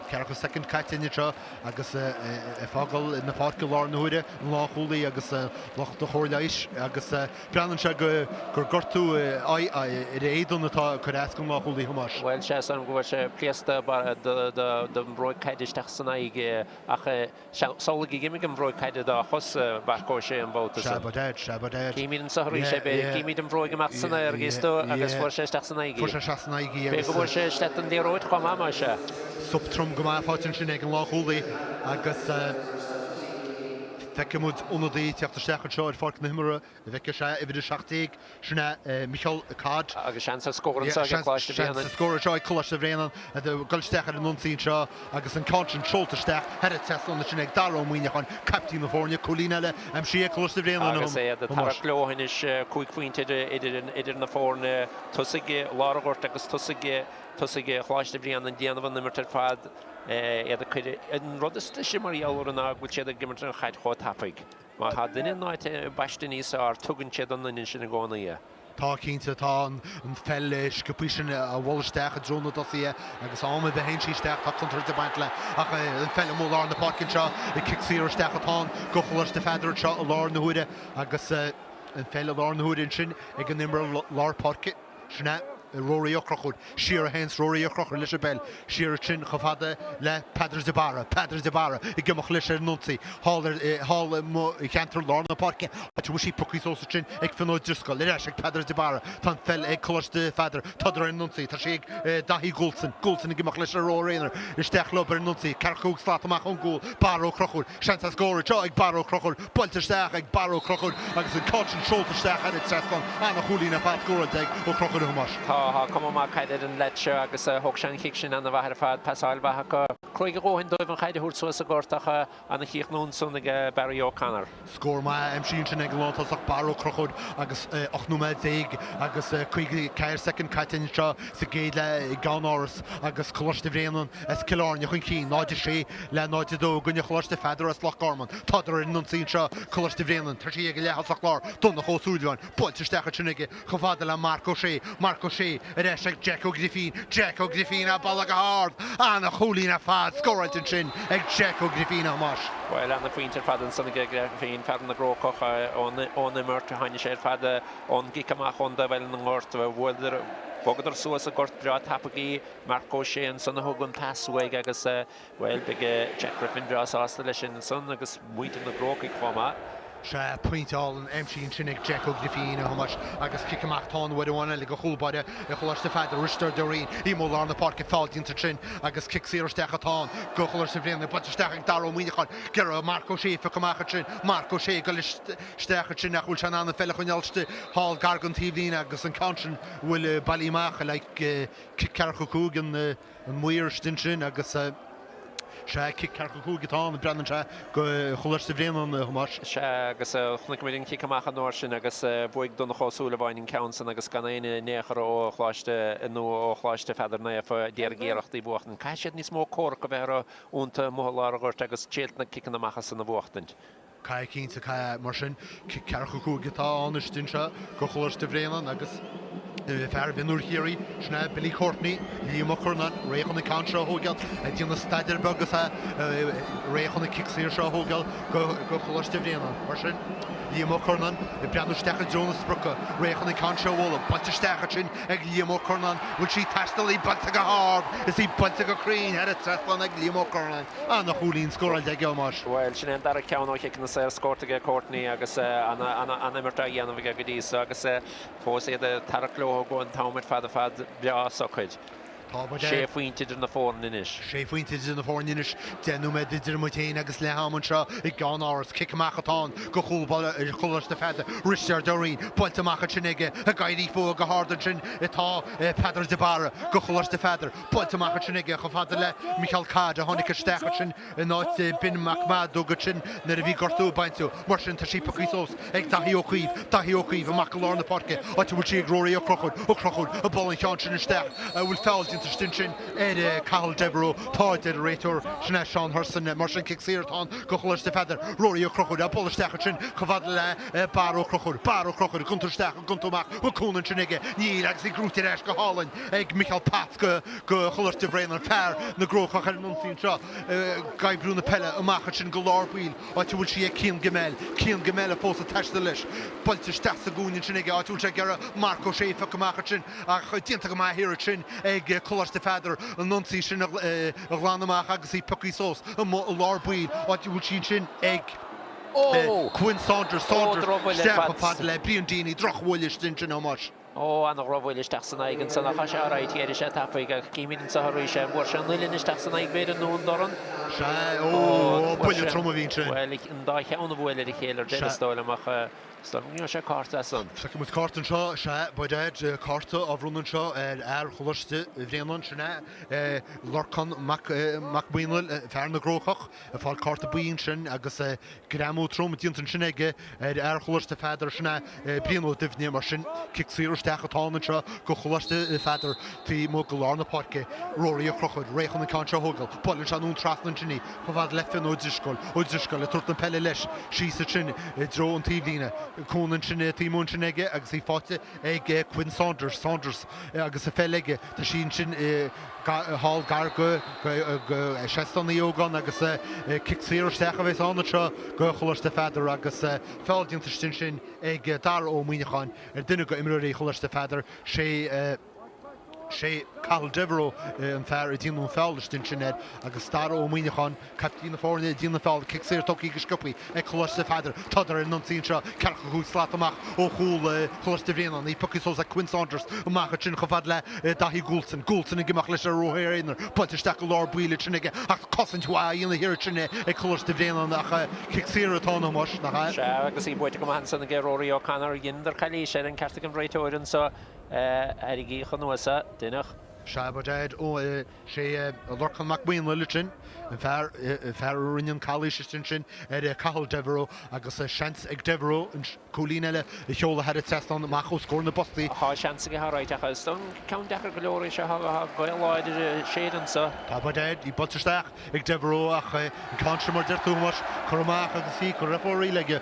ceathracha soicind caite anseo agus ag fágáil na páirce i lár na huaire, an lánchúlaí agus lucht an chóir leighis agus breathnaíonn sé gur gortú ar a éadan atá curtha as don lánchúlaí, a Thomáis.
Bhuel, sea, is dóigh liom go bhfuair sé pléascadh don bhróig caide isteach san aghaidh ach Samhlaigh gur imigh an bhróig caide dá chos, Mharc Ó Sé an babhta
san. Sea,
Címid anso arís é, b'fhéidir. Címid an bhróig amach san aer, gíos tú, agus fuair sé isteach san aghaidh í.
Fuair sé isteach san aghaidh í
agus. B'fhéidir go bhfuair sé isteach don liathróid chomh maith, más ea.
Sop trom go maith faighte ansin ag an lánchúlaí agus feicfidh muid ionadaí ag teacht isteach anseo ar pháirc na himeartha. A bhfeicfidh sé uimhir 17, sin é Micheál Codd.
Agus seans ar scór anseo ag Coláiste
Bhréanainn. Seans ar scór anseo ag Coláiste Bhréanainn ag dul isteach ar an ionsaí anseo agus an ceann sin seolta isteach thar an trasnán ansin ag Dara Ó Muíneacháin, caiptín na foirne. Cúilín eile aimsithe ag Coláiste Bhréanainn.
Agus iad ag tarrac leo anois, 5 phointe idir na foirne. Tosaigh lár an ghoirt agus tosaigh tosaigh Choláiste Bhréanainn ag déanamh an imirt ar fad. Iad ag cur an rud is deise mar gheall orthu ná go bhfuil siad ag imirt an chaid chomh tapaidh. Má tá duine in áit paiste níos fearr, tugann siad don duine sin i gcónaí é.
Tá, cinnte. Tá an pheil sciobtha sin á bualadh isteach i dtreo na dtosaithe agus am ar bith a théann sí isteach tá contúirt ag baint léi. Ach an pheil amuigh i lár na páirce anseo, cic saor isteach atá ann do Choláiste Pheadair anseo i lár na huaire agus an pheil i lár na huaire ansin ag an imreoir lár páirce. Sin é Rory Ó Conchúir. Siar a théanns Rory Ó Conchúir leis an bpeil. Siar ansin chomh fada le Peadar de Barra. Peadar de Barra ag imeacht leis ar an ionsaí. Thall ar, thall i gceantar lár na páirce. Áit a bhfuil sí pioctha suas ansin ag Fionn Ó Drisceoil. Ar ais ag Peadar de Barra. Tá an pheil ag Coláiste Pheadair. Tádar ar an ionsaí. Tá sí ag Daithí Goulson. Goulson ag imeacht leis ar rogha aonair. Isteach leo ar an ionsaí. Ceathracha cúig slat amach ón gcúl. Barra Ó Conchúir. Seans ar scór anseo ag Barra Ó Conchúir, buailte isteach ag Barra Ó Conchúir agus an ceann sin seolta isteach thar an trasnán. Ana-chúilín ar fad scóráilte ag Ó Conchúir a Thomáis.
Tá, tá cuma maith caide ar an leaid seo agus thóg sé an chic sin ana-mhaith ar fad. Pasáil mhaith acu. Cruaidh a dhóthain dóibh an chaid a thabhairt suas an gort ach ana-chríochnú ansan ag Barry O'Connor.
Scór maith aimsithe ansin ag an lántosach Barra Ó Conchúir agus 18 nóiméad agus 54 soicind caite anseo sa gcéad leath gan amhras agus Coláiste Bhréanainn as Cill Airne chun cinn, 0-6 le 0-2 i gcoinne Choláiste Pheadair as Loch Garman. Tádar ar an ionsaí anseo, Coláiste Bhréanainn, tá sí ag an leath-thosach láir, Donncha Ó Súilleabháin, buailte isteach ansin aige chomh fada le Marc Ó Sé, Marc Ó Sé. O'Shea ar ais ag Jack Ó Grifín, Jack Ó Grifín á bualadh go hard, ana-chúilín ar fad scóráilte ansin ag Jack Ó Grifín, a Thomáis.
Bhuel, ana-phointe ar fad ansan ag Grifín, fear na gCrócach ón imirt. Tháinig sé ar fad ón gcic amach ón dtaobh eile den ngort. Bhuaileadar, bhogadar suas an gort breá tapaidh í. Marc O'Shea ansan a thug an pas uaidh agus, Bhuel, beidh Jack Griffin breá sásta leis sin ansan agus muintir na gCrócaigh chomh maith.
Sea, pointe álainn aimsithe ansin ag Jack Ó Grifín, a Thomáis, agus cic amach atá ann uair amháin eile do chúl báire Choláiste Pheadair, Risteard Ó Riain, i lár na páirce, feall déanta ansin agus cic saor isteach atá ann do Choláiste Bhréanainn, buailte isteach ag Dara Ó Muíneacháin, ag iarraidh Marc Ó Sé a phiocadh amach ansin, Marc Ó Sé ag dul isteach ansin ach bhfuil sé in ann an pheil a choinneáil istigh thall gar don taobhlíne agus an ceann sin bhfuil bailithe amach like cic ceathracha 5 an an maor istigh ansin agus sea, cic ceathracha 5 atá ann, breathnaíonn sé do Choláiste Bhréanainn, a Thomáis.
Sea, agus chonaic muid an cic amach an uair sin agus bhuaigh Donncha Ó Súilleabháin an ceann san agus gan éinne in aon chor ó Choláiste nó ó Choláiste Pheadair Naofa a d'iarraidh iarracht í bhuachtaint. Caithfidh siad níos mó comhrac a bheith orthu iontu amuigh i lár an ghoirt agus triailt na ciceanna amach san a bhuachtaint.
Caithfidh cinnte, caithfidh. Mar sin, cic ceathracha 5 atá ann istigh anseo do Choláiste Bhréanainn agus fear Mhionúir Chiarraí, sin é Billy Courtney, Liam Ó Curnáin, réidh chun an ceann seo a thógáil, ag déanamh staidéir beag is é réidh chun an cic saor seo a thógáil do Choláiste Bhréanainn. Mar sin, Liam Ó Curnáin ag breathnú isteach i dtreo na sprioca, réidh chun an ceann seo a bhualadh, buailte isteach ansin ag Liam Ó Curnáin, bhfuil sí ag taisteal, í buailte go hard is í buailte go cruinn thar an trasnán ag Liam Ó Curnáin. Ana-chúilín scóráilte aige, a Thomáis.
Bhuel, sin é an dara ceann ó chiceanna saor scórtha aige Courtney agus an-imirt á dhéanamh aige go dtí so agus fós iad ag tarrac leo an t-am ar fad ar fad breá socair.
Tá muid
Sé phointe idir na foirne anois.
Sé phointe idir na foirne anois. 10 nóiméad idir muid féin agus leath am anseo i gan amhras. Cic amach atá ann do chúl Choláiste Pheadair. Risteard Ó Riain buailte amach ansin aige. Ag éirí fúthu go hard ansin atá Peadar de Barra do Choláiste Pheadair. Buailte amach ansin aige chomh fada le Micheál Codd a tháinig isteach ansin in áit Ben Mac Madóg ansin nuair a bhí gortú ag baint dó. Mar sin tá sí pioctha suas ag Daithí Ó Caoimh. Daithí Ó Caoimh amach go lár na páirce áit a bhfuil sí ag Rory Ó Conchúir. Ó Conchúir ag bualadh an cheann sin isteach. An bhfuil feall déanta istigh ansin ar Cathal Devereux. Tá, a deir an réiteoir. Sin é Seán Hurson. Mar sin cic saor atá ann do Choláiste Pheadair. Rory Ó Conchúir á bualadh isteach ansin chomh fada le Barra Ó Conchúir. Barra Ó Conchúir ag iontú isteach, ag iontú amach. Bhfuil cúnamh ansin aige? Níl agus í gnóite ar ais go hálainn. ag Micheál Potts do Choláiste Bhréanainn, fear na gCrócach ar an ionsaí anseo ag oibriú na peile amach ansin go lár baill, áit a bhfuil sí ag Cian Gemmell. Cian Gemmell fós ag taisteal leis. Buailte isteach sa gcúinne ansin aige, áit a bhfuil sé ag iarraidh Marc Ó Sé a phiocadh amach ansin ach déanta go maith thiar ansin ag Coláiste Pheadair an ionsaí sin a ghlanadh amach agus í pioctha suas amuigh i lár baill, áit a bhfuil sí ansin ag Quinn Saunders. Saunders isteach chomh fada le Brian Deeny, drochbhuille istigh ansin, a Thomáis.
Ó, an-dhrochbhuille isteach san aghaidh ansan ach tá sé alright, d'éirigh sé tapaidh ach címid anso arís é, an bhfuair sé an uillinn isteach san aghaidh b'fhéidir nó an dorn?
Sea, ó, buille trom a bhí ansin.
Bhuel, an dá cheann a bhuail ar a chéile ar deireadh, is dóigh liom, ach is dóigh liom go ngeobhaidh sé cárta as san.
Feicfidh muid cárta anseo, sea, by dad, cárta á bhronnadh anseo ar fhear Choláiste Bhréanainn, sin é Lorcán Mac Maonaigh, fear na gCrócach. Ag fáil cárta buí ansin agus greamú trom déanta ansin aige ar fhear Choláiste Pheadair, sin é Brian Ó Duibhne. Mar sin, cic saor isteach atá ann anseo do Choláiste Pheadair taobh amuigh de lár na páirce. Rory Ó Conchúir, réidh chun an ceann seo a thógáil. Buaileann sé anonn trasna ansin í, chomh fada le Fionn Ó Drisceoil. Ó Drisceoil ag tabhairt na peile leis síos ansin i dtreo an taobhlíne. Cúnamh ansin taobh amuigh ansin aige agus í faighte ag Quinn Saunders. Saunders agus an pheil aige. Tá sí ansin thall gar go seastán Uí Ógáin agus cic saor isteach a bheas ann anseo do Choláiste Pheadair agus feall déanta istigh ansin ag Dara Ó Muíneacháin ar duine de imreoirí Choláiste Pheadair, sé sé Cathal Devereux an fear a déanadh an feall istigh ansin air agus Dara Ó Muíneacháin Caiptín na foirne ag déanamh an feall, cic saor tugtha go sciobtha ag Coláiste Pheadair. Tádar ar an ionsaí anseo, ceathracha 5 slat amach ó chúl Choláiste Bhréanainn. Í pioctha suas ag Quinn Saunders amach ansin chomh fada le Daithí Goulson. Goulson ag imeacht leis ar rothaí aonair. Buailte isteach go lár baill ansin aige ach cosaint mhaith á dhéanamh thiar ansin ag Coláiste Bhréanainn ach cic saor atá ann, a Thomáis, nach
ea? Sea, agus í buaite go maith ansan aige Rory O'Connor. Dheineadar calaois air, an ceart ag an réiteoir anso. Airgíodh anuas é. Deineadh.
Sea, by dad, ó, Sé Lorcán Mac Maonaigh ansin an fear fear a rinne an calaois ansin ar Cathal Devereux agus seans ag Devereux an cúilín eile a sheoladh thar an trasnán amach os comhair na bpostaí.
Tá seans aige alright ach is dóigh ceann deacair go leor é seo tá gaoth láidir ag séideadh anso.
Tá by dad í buailte isteach ag Devereux ach an ceann seo mar deir tú a Thomáis curtha amach agus í curtha ar fóraoil aige.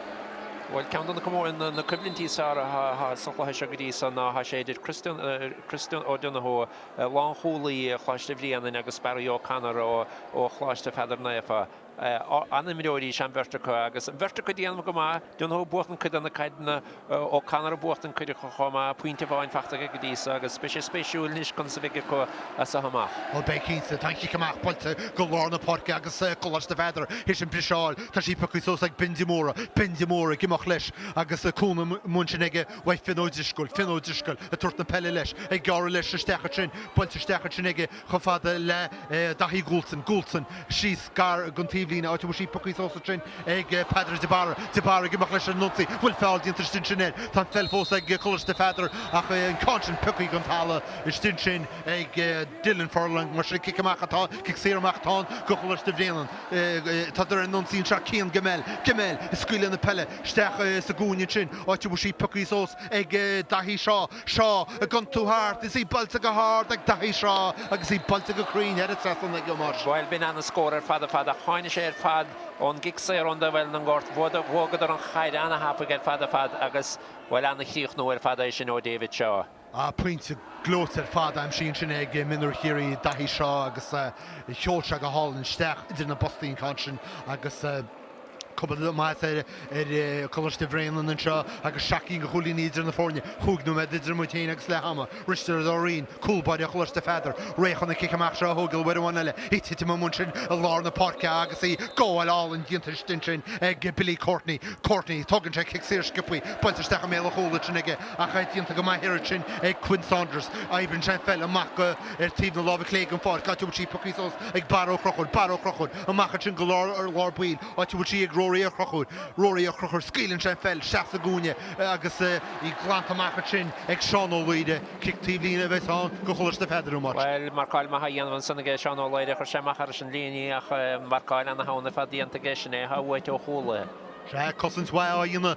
Bhuel, ceann de na na coimhlintí is fearr atá sa chluiche seo go dtí so ná tá sé idir Chris O'Donoghue, lánchúlaí Choláiste Bhréanainn agus Barry O'Connor ó Choláiste Pheadair Naofa. An-imreoirí is ea an bheirt acu agus an bheirt acu ag déanamh go maith. Donoghue ag buachtaint cuid de na caideanna, O'Connor ag buachtaint cuid acu chomh maith. Pointe amháin fachta aige go dtí so agus beidh sé spéisiúil anois conas a bheidh acu as so amach.
Ó beidh cinnte. Tá an chic amach buailte go lár na páirce agus Coláiste Pheadair théis an briseadh a fháil. Tá sí pioctha suas ag Ben de Mórdha. Ben de Mórdha ag imeacht leis agus cúnamh ansin aige uaidh Finn O'Driscoll. Finn O'Driscoll ag tabhairt na peile leis, ag gearradh leis isteach ansin, buailte isteach ansin aige chomh fada le Daithí Goulson. Goulson síos gar don taobhlíne, áit a bhfuil sí pioctha suas ansin ag Peadar de Barra. De Barra ag imeacht leis ar an ionsaí. Bhfuil feall déanta istigh ansin air. Tá an pheil fós ag Coláiste Pheadair ach an ceann sin pioctha den talamh istigh ansin ag Dylan Furlong. Mar sin cic amach atá, cic saor amach atá ann do Choláiste Bhréanainn. Tádar ar an ionsaí anseo, Cian Gemmell. Gemmell ag scaoileadh na peile isteach sa gcúinne ansin, áit a bhfuil sí pioctha suas ag Daithí Shaw. Shaw ag iontú thart, is í buailte go hard ag Daithí Shaw agus í buailte go cruinn thar an trasnán ag Tomás.
Bhuel, b'in ana-scór ar fad ar fad ach tháinig sé ar fad ón gcic saor ón dtaobh eile den ngort. Bhuagadar an chaid ana-thapaidh ar fad ar fad agus, bhuel, ana-chríochnú ar fad é sin ó David Shaw.
Pointe gleoite ar fad aimsithe ansin ag mionúir Chiarraí, Daithí Shaw agus sheol sé go hálainn isteach idir na bpostaí an ceann sin agus cuma mhaith ar Choláiste Bhréanainn anseo agus 7 gcinn de chúilíní idir na foirne. Chúig nóiméad idir muid féin agus leath ama. Risteard Ó Riain, cúl báire Choláiste Pheadair, réidh chun an cic amach seo a thógáil uair amháin eile. Í titim amuigh ansin i lár na páirce agus í gabháil álainn déanta istigh ansin ag Billy Courtney. Courtney, tógann sé cic saor sciobthaí, buailte isteach i mbéal an chúil ansin aige ach é déanta go maith thiar ansin ag Quinn Saunders. Oibríonn sé an pheil amach go ar taobh na láimhe clé den pháirc, áit a bhfuil sí pioctha suas ag Barra Ó Conchúir. Barra Ó Conchúir amach ansin go lár baill, áit a bhfuil sí ag Rory Ó Conchúir. Rory Ó Conchúir, scaoileann sé an pheil isteach sa gcúinne agus í glanta amach ansin ag Seán Ó Laoire. Cic taobh líne a bheas ann do Choláiste Pheadair, a Thomáis.
Bhuel, marcáil maith á dhéanamh ansan aige Seán Ó Laoire. Chuir sé amach thairis an líne í ach marcáil ana-theann ar fad déanta aige. Sin é atá uait ó chúlaithe.
Sea, cosaint mhaith á dhéanamh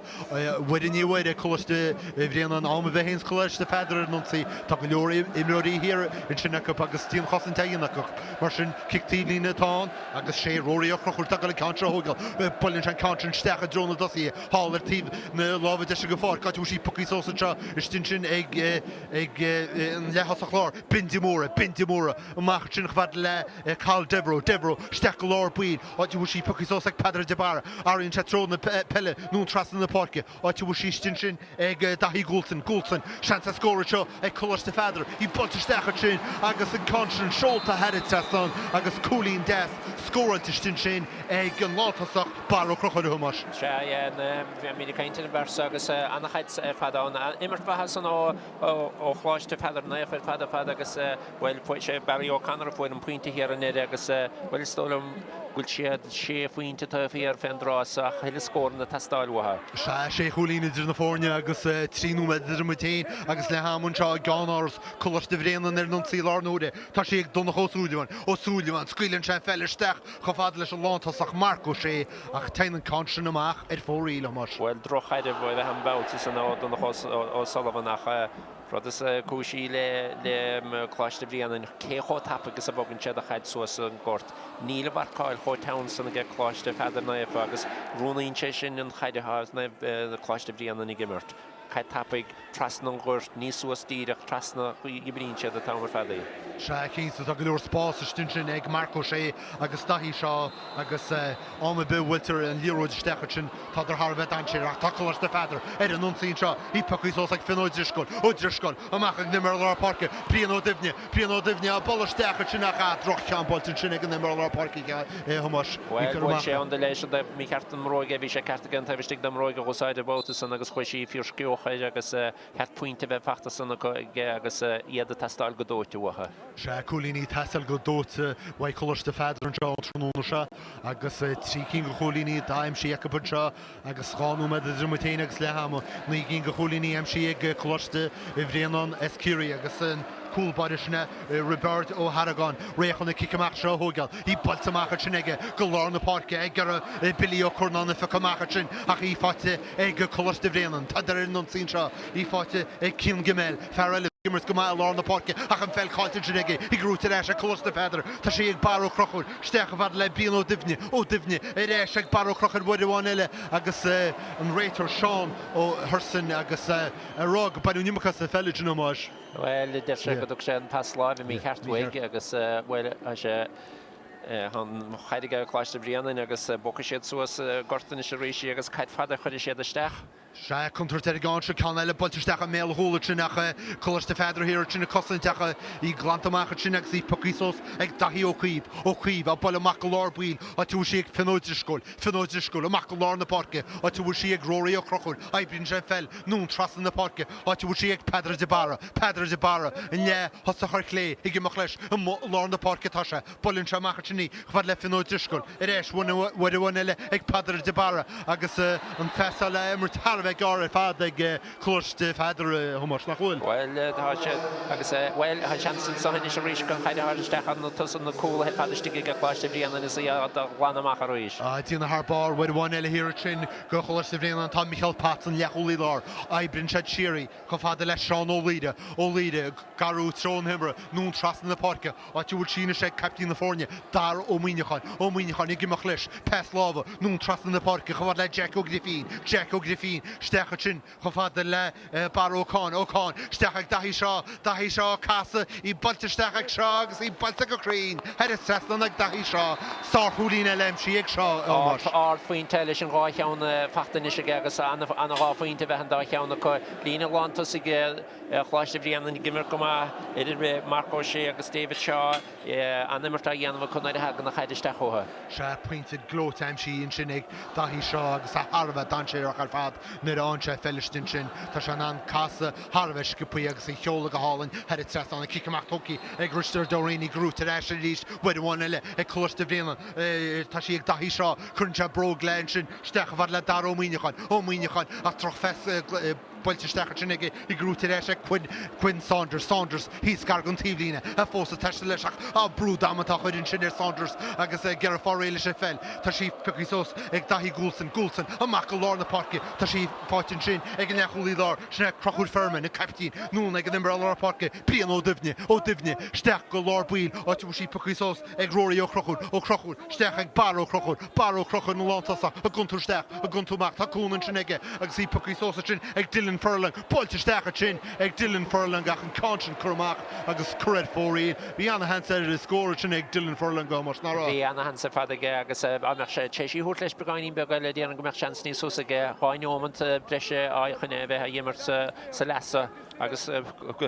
uair i ndiaidh uaire ag Coláiste Bhréanainn. Am ar bith a théanns Coláiste Pheadair ar an ionsaí, tá go leor imreoirí thiar ansin acu agus dianchosaint á dhéanamh acu. Mar sin, cic taobhlíne atá ann agus sé Rory Ó Conchúir atá ag dul an ceann seo a thógáil. Buaileann sé an ceann sin isteach i dtreo na dtosaithe thall ar taobh na láimhe deise den pháirc, áit a bhfuil sí pioctha suas anseo istigh ansin ag ag an leath-thosach láir, Ben de Mórdha, Ben de Mórdha amach ansin chomh fada le Cathal Devereux, Devereux isteach go lár baill. áit a bhfuil sí pioctha suas ag Peadar de Barra. Athraíonn sé treo na peile anonn trasna na páirce, áit a bhfuil sí istigh ansin ag Daithí Goulson. Goulson, seans ar scór anseo ag Coláiste Pheadair. Í buailte isteach ansin agus an ceann sin seolta thar an trasnán agus cúilín deas scóráilte istigh ansin ag an lántosach Barra Ó Conchúir, a Thomáis.
Sea, bhí ag caint ar an bhfear seo agus an-chaid ar fad ann. Imirt mhaith ansan ó Choláiste Pheadair Naofa ar fad ar fad agus Bhuel, fuair sé Barry O'Connor a fuair an pointe thiar i ndeireadh agus, bhuel, is dóigh liom go bhfuil siad sé phointe taobh thiar fén dtráth so ach thuilleadh scóranna ag teastáil uathu.
Sea, sé chúilín idir na foirne agus 3 nóiméad idir muid féin agus leath ama anseo i gceannáras Coláiste Bhréanainn ar an ionsaí i láthair na huaire. Tá sí ag Donncha Ó Súilleabháin. Ó Súilleabháin, scaoileann sé an pheil isteach chomh fada leis an lántosach Marc Ó Sé ach téann an ceann sin amach ar fóraoil, a Thomáis.
Bhuel, droch-chaidreamh a bheith an babhta san ó Donncha Ó Sullivan ach Rud is cúisí le Coláiste Bhréanainn cé chomh tapaidh is a bhogann siad an chaid suas an gort. Níl an mharcáil chomh teann san aige Coláiste Pheadair Naofa agus roghnaíonn sé sin an chaid atá Coláiste Bhréanainn ag imirt. Caid tapaidh, trasna an ghoirt, ní suas díreach, trasna, imríonn siad an t-am ar fad í.
Sea, cinnte, tá go leor spás istigh ansin ag Marc Ó Sé agus Daithí Shaw agus am ar bith a bhuailtear an liathróid isteach ansin, Tádar thar a bheith dainséarach. Tá Coláiste Pheadair ar an ionsaí anseo. Í pioctha suas ag Finn Ó Drisceoil. Ó Drisceoil amach ag an imreoir lár páirce, Brian Ó Duibhne. Brian Ó Duibhne á bualadh isteach ansin ach ah, droch-cheann buailte ansin ag an imreoir lár páirce, a Thomáis.
Bhuel, bhuail sé an leis an dtaobh mícheart den mbróig é. Bhí sé ceart aige an taobh istigh den mbróig a dh'úsáid an babhta san agus chuaigh sí fíorscióch air agus cheart pointe a bheith fachta san acu aige agus iad ag teastáil go dóite uathu.
Sea, cúilíní ag teastáil go dóite uaidh Coláiste Pheadair anseo an tráthnóna seo agus 3 cinn de chúilíní atá aimsithe acu anseo agus 2 nóiméad idir muid féin agus leath ama. 9 gcinn de chúilíní aimsithe ag Coláiste Bhréanainn S Ciarraí agus an cúl báire sin é Roibeárd Ó hArgáin réidh chun an cic amach seo a thóigeáil. Í buailte amach ansin aige go lár na páirce ag iarraidh Billy Ó Curnáin a phiocadh amach ansin ach í faighte ag Coláiste Bhréanainn. Tádar ar an ionsaí anseo. Í faighte ag Cian Gemmell, fear eile. Imirt go maith i lár na páirce ach an pheil caillte ansin aige, í gnóthaithe ar ais ag Coláiste Pheadair. Tá sí ag Barra Ó Conchúir, isteach chomh fada le Brian Ó Duibhne, Ó Duibhne ar ais ag Barra Ó Conchúir uair amháin eile agus an réiteoir Seán Ó hUrsain agus ag rá go baineadh an iomarca as an pheil ansin, a Thomáis.
Bhuel, deir sé go dtug sé an pas láimhe mícheart uaidh agus, bhuel, tá sé, tá an chaid ag Coláiste Bhréanainn agus bogfaidh siad suas an gort anois arís í agus caid fada a chuirfidh siad isteach.
Sea, contúirt ar an gceann seo, ceann eile buailte isteach i mbéal an chúil ansin ach Coláiste Pheadair thiar ansin ag cosaint ach í glanta amach ansin agus í pioctha suas ag Daithí Ó Caoimh. Ó Caoimh á bualadh amach go lár baill, áit a bhfuil sí ag Fionn Ó Drisceoil. Fionn Ó Drisceoil amach go lár na páirce, áit a bhfuil sí ag Rory Ó Conchúir. Oibríonn sé an pheil anonn trasna na páirce, áit a bhfuil sí ag Peadar de Barra. Peadar de Barra, an leath-thosach ar chlé, ag imeacht leis i lár na páirce atá sé. Buaileann sé amach ansin í chomh fada le Fionn Ó Drisceoil, ar ais uair amháin eile ag Peadar de Barra agus an phasáil á imirt thar a bheith gearr ar fad ag Coláiste Pheadair, a Thomáis, nach bhfuil?
Bhuel, tá sé agus, bhuel, tá seans anseo anois arís don chaid a chur isteach ar na tosaithe, na cúlaithe ar fad istigh ag Coláiste Bhréanainn is í á ghlanadh amach arís.
Á déanamh thar barr uair amháin eile thiar ansin do Choláiste Bhréanainn tá Micheál Potts, an leathchúlaí láir. Oibríonn siad siar í chomh fada le Seán Ó Laoire, Ó Laoire ag garrú treo an imeartha, anonn trasna na páirce. Áit a bhfuil sí anois ag caiptín na foirne, Dara Ó Muíneacháin. Ó Muíneacháin ag imeacht leis, pas láimhe, anonn trasna na páirce chomh fada le Jack Ó Grifín. Jack Ó Grifín isteach ansin chomh fada le Barra Ó Cáin. Ó Cáin isteach ag Daithí Shaw. Daithí Shaw casadh, í buailte isteach ag Shaw agus í buailte go cruinn thar an trasnán ag Daithí Shaw. Sárchúilín eile aimsithe ag Shaw, a Thomáis.
Ardphointe leis an dhá cheann fachta anois aige agus ana-dhá phointe a bheith an dá cheann acu. Líne lántosaigh Choláiste Bhréanainn ag imirt go maith, idir Marc Ó Sé agus David Shaw, an-imirt á dhéanamh acu nuair a thagann an chaid isteach chucu.
Sea, pointe gleoite aimsithe ansin ag Daithí Shaw agus é thar a bheith dainséarach ar fad nuair a fhaigheann sé an peil istigh ansin. Tá sé in ann casadh thar a bheith sciobtha agus í a sheoladh go hálainn thar an trasnán. An cic amach tógtha ag Risteard Ó Raonaigh, gnóthaithe ar ais arís uair amháin eile ag Coláiste Bhréanainn. Tá sí ag Daithí Shaw, cuireann sé bróg léi ansin isteach chomh fada le Dara Ó Muíneacháin. Ó Muíneacháin ach drochphas Buailte isteach ansin aige, í gnóthaithe ar ais ag Quinn, Quinn Saunders, Saunders thíos gar don taobhlíne, é fós ag taisteal leis ach á brú damanta á chur ansin ar Saunders agus é ag iarraidh fáil réidh leis an pheil. Tá sí pioctha suas ag Daithí Goulson, Goulson amach go lár na páirce, tá sí faighte ansin ag an leathchúlaí láir, sin é Conchúr Firmin, an caiptín, anonn ag an imreoir lár páirce, Brian Ó Duibhne, Ó Duibhne isteach go lár baill, áit a bhfuil sí pioctha suas ag Rory Ó Conchúir, Ó Conchúir isteach ag Barra Ó Conchúir, Barra Ó Conchúir ina lántosach, ag iontú isteach, ag iontú amach, tá cúnamh ansin aige agus í pioctha suas ansin ag Dylan Furlong, buailte isteach ansin ag Dylan Furlong ach an ceann sin curtha amach agus curtha ar fóraoil. Bhí ana-sheans ar scór ansin ag Dylan Furlong, a Thomáis, nach raibh?
Bhí ana-sheans ar fad aige agus dá mbeadh sé tar éis í a thabhairt leis beagáinín beag eile déarfainn go mbeadh seans níos fusa aige 2 neomant breise chun é a bheith á imirt sa leath so. Agus,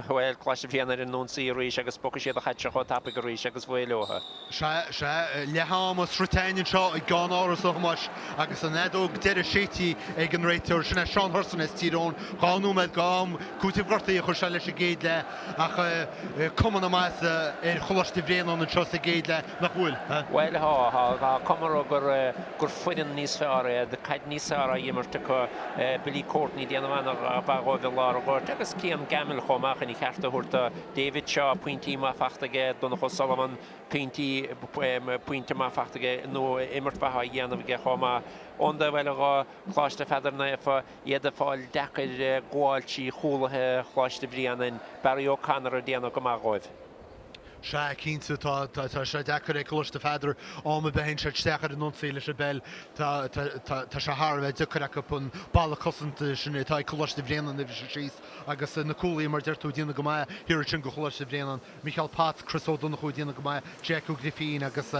bhuel, Coláiste Bhréanainn ar an ionsaí arís agus bogfaidh siad an chaid seo chomh tapaidh arís agus mhaigh leo.
Sea, sea, leath ama sroichte againn anseo gan amhras, a Thomáis, agus an fheadóg deiridh séidte ag an réiteoir, sin é Seán Hurson as Tír Eoghain, 2 nóiméad d'am cúitimh gortaithe a chuir sé leis an gcéad leath ach cuma na maitheasa ar Choláiste Bhréanainn anseo sa gcéad leath, nach bhfuil?
Bhuel, tá, tá cuma orthu gur foireann níos fearr iad, caid níos fearr á imirt acu. Billy Courtney ag déanamh an-mhaith dhóibh i lár an ghoirt agus Cian Gammill chomh maith chun a cheart a thabhairt do David Shaw, pointí maith fachta aige, Donncha O'Sullivan, pointí, pointe maith fachta aige nó imirt mhaith á dhéanamh aige chomh maith. Ón dtaobh eile dho, Coláiste Pheadair Naofa, iad ag fáil deacair gabháil trí chúlaithe Choláiste Bhréanainn, Barry O'Connor ag déanamh go maith dhóibh.
Sea, cinnte, tá, tá sé deacair ag Coláiste Pheadair am ar bith a théann siad isteach ar an ionsaí leis an bpeil. Tá, tá, tá sé thar a bheith deacair acu an balla cosanta sin atá ag Coláiste Bhréanainn a bhriseadh síos agus na cúlaithe, mar a deir tú, ag déanamh go maith thiar ansin do Choláiste Bhréanainn. Micheál Potts, Chris Ó Donnchú ag déanamh go maith, Jack Ó Grifín agus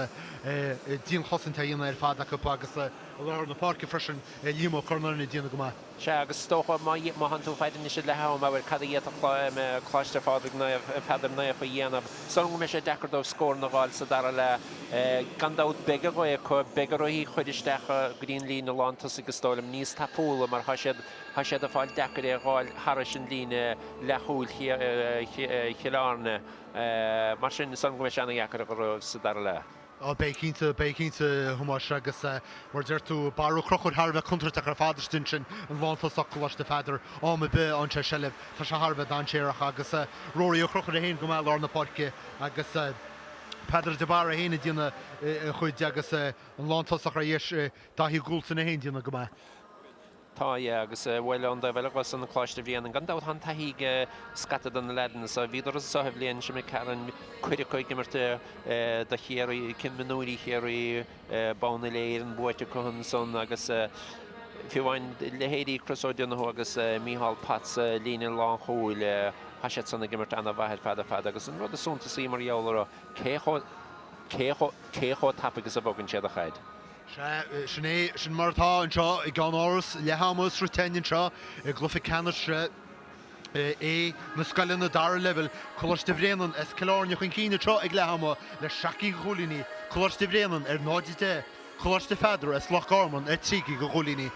dianchosaint á dhéanamh ar fad acu agus i lár na páirce freisin Liam Ó Curnáin ag déanamh go maith.
Sea, agus is dócha, má thánn tú faire anois ag leath ama, bhuel, cad a d'fhéadfadh Coláiste Phádraig Naomh, Pheadair Naofa a dhéanamh? Is dóigh liom go mbeidh sé deacair dóibh scóranna a dh'fháil sa dara leath. Gan dabht, beidh an ghaoth acu, beidh orthu í a chur isteach go dtí an líne lántosaigh, is dóigh liom, níos tapúla mar tá siad, tá siad ag fáil deacair é a dh'fháil thairis an líne leathchúil Chill Airne. Mar sin, is dóigh liom go mbeidh sé ana-dheacair dóibh sa dara leath.
Á, beidh cinnte, beidh cinnte, a Thomáis, agus mar a deir tú, Barra Ó Conchúir thar a bheith contúirteach ar fad istigh ansin, an lántosach Coláiste Pheadair, am ar bith a fhaigheann sé seilbh, tá sé thar a bheith dainséarach agus Rory Ó Conchúir é féin go maith i lár na páirce agus Peadar de Barra é féin ag déanamh a chuid agus an lántosach ar dheis, Daithí Goulson é féin ag déanamh go maith.
Tá, yeah, agus bhuel, ón dtaobh eile dhe san Coláiste Bhréanainn, gan dabht tá an taithí ag scata de na leaideanna so. Bhíodar anso an bhliain seo imigh tharainn, cuid acu ag imirt do Chiarraí, cinn mionúirí Chiarraí, bonn uile-Éireann buaite acu ansan agus fiú amháin leithéidí Chris O'Donoghue agus Micheál Potts sa líne lánchúil, tá siad san ag imirt ana-mhaith ar fad ar fad agus an rud is suntasaí mar gheall orthu, cé chomh, cé chomh, cé chomh tapaidh is a bhogann siad an chaid.
Sea, sin é, sin mar atá anseo i gceannáras leath ama sroichte againn anseo i gcluiche ceannais A na scoileanna dara leibhéal, Coláiste Bhréanainn as Cill Airne chun cinn anseo ag leath ama le seacht gcinn de chúilíní, Coláiste Bhréanainn ar 0-10, Coláiste Pheadair as Loch Garman ar 3 cinn de chúilíní.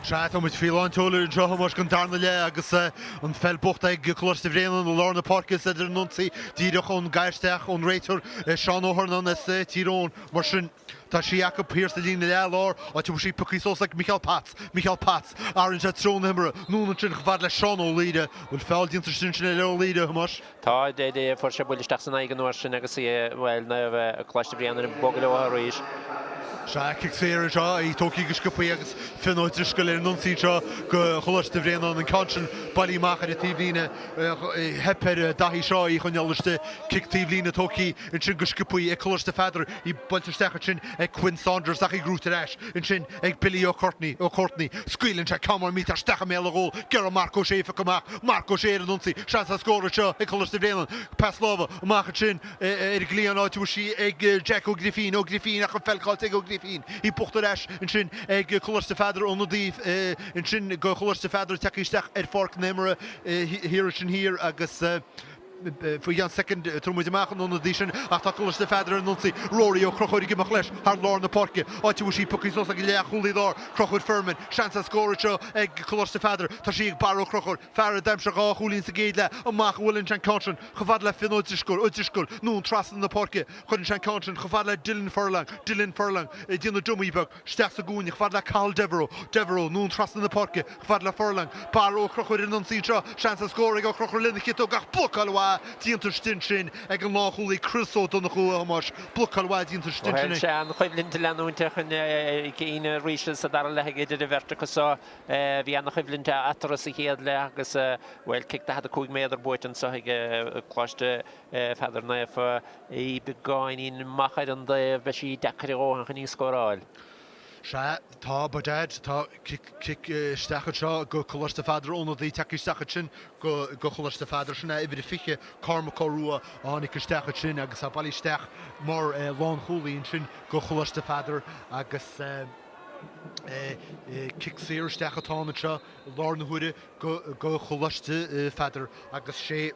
Sea, tá muid faoi lán tseoil anseo a Thomáis don darna leath agus an pheil buachta ag Coláiste Bhréanainn i lár na páirce is iad ar an ionsaí díreach ón gcaith isteach ón réiteoir Seán Ó hEarnáin as Tír Eoghain. Mar sin, tá sí acu thiar sa líne leath lár, áit a bhfuil sí pioctha suas ag Micheál Potts. Micheál Potts, athraíonn sé treo na himeartha, anonn ansin chomh fada le Seán Ó Laoire. Bhfuil feall déanta ansin ar Ó Laoire, a Thomáis?
Tá, fuair sé buille isteach san aghaidh an uair sin agus bhuel, Naomh Coláiste Bhréanainn ag bogadh leo arís.
Sea, cic saor anseo, í tógtha go sciobtha agus Fionn Ó Drisceoil ar an ionsaí anseo go Choláiste Bhréanainn, an ceann sin bailithe amach ar an taobhlíne, theip ar Daithí Shaw í a choinneáil istigh, cic taobhlíne tógtha ansin go sciobtha ag Coláiste Pheadair, í buailte isteach ansin ag Quinn Saunders ach í gnóite ar ais ansin ag Billy Ó Courtney, Ó Courtney, scaoileann sé ceann mór millteach isteach i mbéal an ghóil, ag iarraidh Marc Ó Sé a phiocadh amach, Marc Ó Sé ar an ionsaí, seans ar scór anseo ag Coláiste Bhréanainn, pas láimhe amach ansin ar an gcliathán áit a bhfuil sí ag Jack Ó Grifín, Ó Grifín ach an pheil caillte ag Ó Grifín, í buachta ar ais ansin ag Coláiste Pheadair, ionadaí ansin go Choláiste Pheadair tagtha isteach ar pháirc na himeartha thiar ansin thiar agus. Faoi cheann soicind, tabharfaidh muid amach an ionadaí sin ach tá Coláiste Pheadair ar an ionsaí. Rory Ó Conchúir ag imeacht leis thar lár na páirce, áit a bhfuil sí pioctha suas ag an leathchúlaí láir, Conchúr Firmin. Seans ar scór anseo ag Coláiste Pheadair. Tá sí ag Barra Ó Conchúir, fear a d'aimsigh dhá chúilín sa gcéad leath. Amach a bhuaileann sé an ceann sin chomh fada le Fionn Ó Drisceoil, Ó Drisceoil, anonn trasna na páirce. Cuireann sé an ceann sin chomh fada le Dylan Furlong, Dylan Furlong ag déanamh dummy beag. Isteach sa gcúinne, chomh fada le Cathal Devereux, Devereux, anonn trasna na páirce, chomh fada le Furlong, Barra Ó Conchúir ar an ionsaí anseo, seans ar scór ag Ó Conchúir lena chiotóg ach blocáil mhaith déanta istigh ansin ag an lánchúlaí Chris Ó Donnchú, a Thomáis, blocáil mhaith déanta istigh ansin
ag. Bhuel, sea, an choimhlint ag leanúint chun cinn arís sa dara leath idir an bheirt acu seo. Bhí ana-choimhlint eatarthu sa chéad leath agus, bhuel, cic 45 méadar buaite anseo ag Coláiste Pheadair Naofa. Í beagáinín amach ar an dtaobh, beidh sí deacair a dhóthain chun í a scóráil.
Sea, tá, by dad, tá cic, cic isteach anseo go Coláiste Pheadair, ionadaí tagtha isteach ansin go, go Choláiste Pheadair, sin é uimhir a 20, Cormac Ó Rua a tháinig isteach ansin agus é bailithe isteach mar lánchúlaí ansin go Choláiste Pheadair agus cic saor isteach atá ann anseo i lár na huaire go, go Choláiste Pheadair agus sé.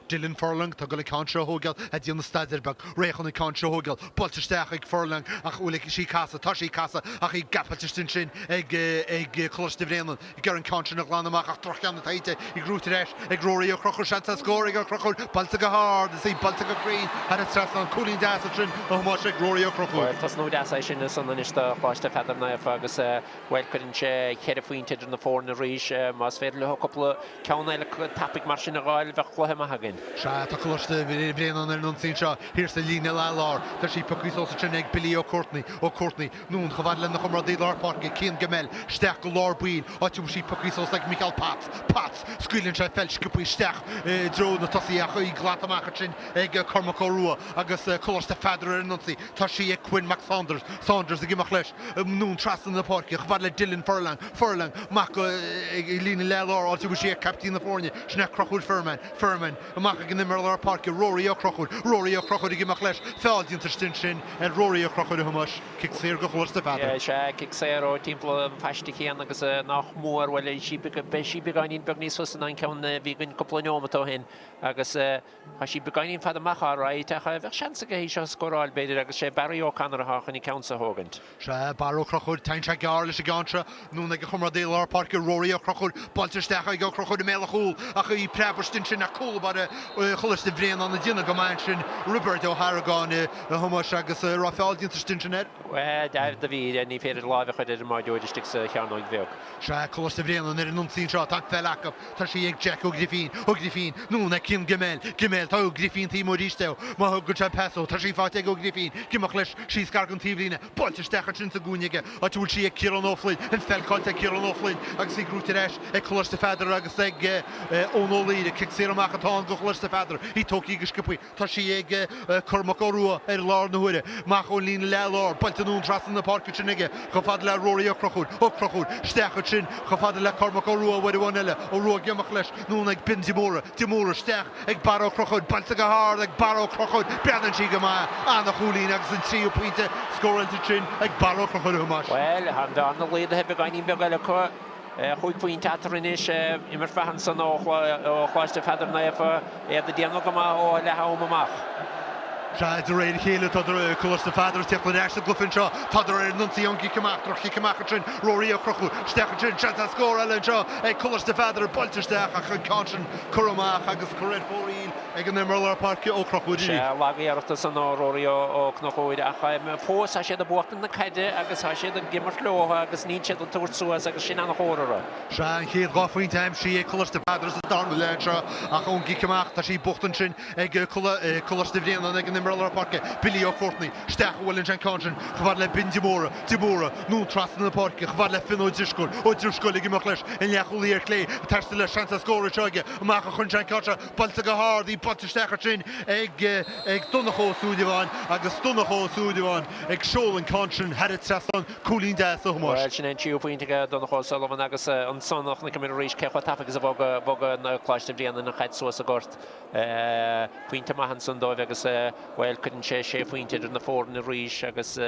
Dylan Furlong, tá ag dul an ceann seo a thóigeáil, ag déanamh staidéir beag, réidh chun an ceann seo a thóigeáil, buailte isteach ag Furlong ach bhfuil sí ag casadh, tá sí ag casadh ach í gapáilte istigh ansin ag ag Coláiste Bhréanainn, ag iarraidh an ceann sin a ghlanadh amach ach droch-cheann atá faighte, í gnóite ar ais ag Rory Ó Conchúir, seans ar scór ag Ó Conchúir, buailte go hard is í buailte go cruinn thar an trasnán, cúilín deas ansin a Thomáis ag Rory Ó Conchúir.
Bhuel, tosnú deas é sin ansan anois do Choláiste Pheadair Naofa agus bhuel cuireann sé cheithre phointe idir na foirne arís, más féidir leo cúpla Ceann eile tapaidh mar sin a dh'fháil, bheadh cluiche maith againn.
Sea, tá Coláiste Bhréanainn ar an ionsaí anseo, thiar sa líne leath lár. Tá sí pioctha suas ansin ag Billy Ó Courtney, Ó Courtney, anonn chomh fada lena chomrádaí lár páirce, Cian Gemmell, isteach go lár baill, áit a bhfuil sí pioctha suas ag Micheál Potts, Potts, scaoileann sé peil sciobtha isteach i dtreo na tosaithe ach í glanta amach ansin ag Cormac Ó Rua agus Coláiste Pheadair ar an ionsaí. Tá sí ag Quinn Mac Saunders, Saunders ag imeacht leis. Anonn trasna na páirce, chomh fada le Dylan Furlong, Furlong, amach go líne leath lár, áit a bhfuil sí ag caiptín na foirne, sin é Conchúr Firmin, Firmin, amach ag an imeall lár páirce, Rory Ó Conchúir, Rory Ó Conchúir ag imeacht leis, feall déanta istigh ansin ar Rory Ó Conchúir a Thomáis, cic saor go Choláiste Pheadair.
Sea, cic saor ó timpeall an phaiste chéanna agus nách mór, bhuel, beidh sí beagáinín beag níos fusa ná an ceann a bhí againn cúpla neomat ó shin agus Tá sí beagáinín fada amach alright ach bheadh seans aige í seo a scóráil b'fhéidir agus sé Barry O'Connor atá chun an ceann seo a thógaint.
Sea, Barra Ó Conchúir, téann sé gearr leis an gceann seo, anonn ag a chomrádaí lár páirce Rory Ó Conchúir, buailte isteach ag Ó Conchúir i mbéal an chúil ach í ag preabadh istigh ansin ach cúl báire Choláiste Bhréanainn ag déanamh go maith ansin, Roibeard Ó hArgáin a Thomáis agus an raibh feall déanta istigh ansin air.
Bhuel, do bhí, ní féidir láimh a chur ar an mbáireoir istigh sa chearnóig bheag.
Sea, Coláiste Bhréanainn ar an ionsaí anseo, tá an pheil acu. Tá sí ag Jack Ó Grifín, Ó Grifín, anonn ag Cian Gemmell, Gemmell, tá Ó Grifín taobh amuigh arís de, má thugann sé an pas dó, tá sí faighte ag Ó Grifín, ag imeacht leis síos gar don taobhlíne, buailte isteach ansin sa gcúinne aige, áit a bhfuil sí ag Ciarán Ó Floinn, an pheil caillte ag Ciarán Ó Floinn agus í gnóite ar ais ag Coláiste Pheadair agus ag Eoin Ó Laoire, cic saor amach atá ann do Choláiste Pheadair, í tógtha go sciobtha. Tá sí ag Cormac Ó Rua ar lár na huaire. Amach ón líne leath-lár, buailte anonn trasna na páirce ansin aige, chomh fada le Rory Ó Conchúir, Ó Conchúir, isteach ansin chomh fada le Cormac Ó Rua uair amháin eile, Ó Rua ag imeacht leis, anonn ag Ben de Mórdha, de Mórdha, isteach ag Barra Ó Conchúir, buailte go hard ag Barra Ó Conchúir, breathnaíonn sí go maith, ana-chúilín agus an tríú pointe scóráilte ansin ag Barra Ó Conchúir a Thomáis.
Bhuel, tá an bhearna laghdaithe beagáinín beag eile acu. Chúig phointe eatarthu anois. Imirt mhaith ansan ó Choláiste Pheadair Naofa. Iad ag déanamh go maith ó leath-am amach.
Sea, de réir a chéile tá Coláiste Pheadair ag tíocht ar ais sa gcluiche anseo. Tádar ar an ionsaí ón gcic amach, droch-chic amach ansin, Rory Ó Conchúir isteach ansin, seans ar scór eile anseo ag Coláiste Pheadair, buailte isteach ach an ceann sin curtha amach agus curtha ar fóraoil ag an imreoir lár páirce Ó Conchúir arís.
Sea, lag-iarracht ansan ó Rory Ó Conchúir ach fós tá siad ag buachtaint na caide agus tá siad ag imirt leo agus níl siad ag tabhairt suas agus sin an-chomhartha.
Sea, an chéad dha phointe aimsithe ag Coláiste Pheadair sa darna leath anseo ach ón gcic amach tá sí buachta ansin ag Coláiste Bhréanainn ag an imreoir lár páirce, Billy Ó Courtney. Isteach a bhuaileann sé an ceann sin chomh fada le Ben de Mórdha, de Mórdha, anonn trasna na páirce chomh fada le Finn Ó Drisceoil, Ó Drisceoil ag imeacht leis an leathchúlaí ar chlé, ag taisteal leis, seans ar scór anseo aige, amach a chuireann sé an ceann seo, buailte go hard, í buailte isteach ansin ag ag Donncha Ó Súilleabháin agus Donncha Ó Súilleabháin ag seoladh an ceann sin thar an trasnán. Cúilín deas, a Thomáis.
Bhuel, sin é an tríú pointe ag Donncha O'Sullivan agus ansan a chonaiceamar arís cé chomh tapaidh is a bhog Coláiste Bhréanainn an chaid suas an gort. Pointe maith ansan dóibh agus, bhuel, cuireann sé sé phointe idir na foirne arís agus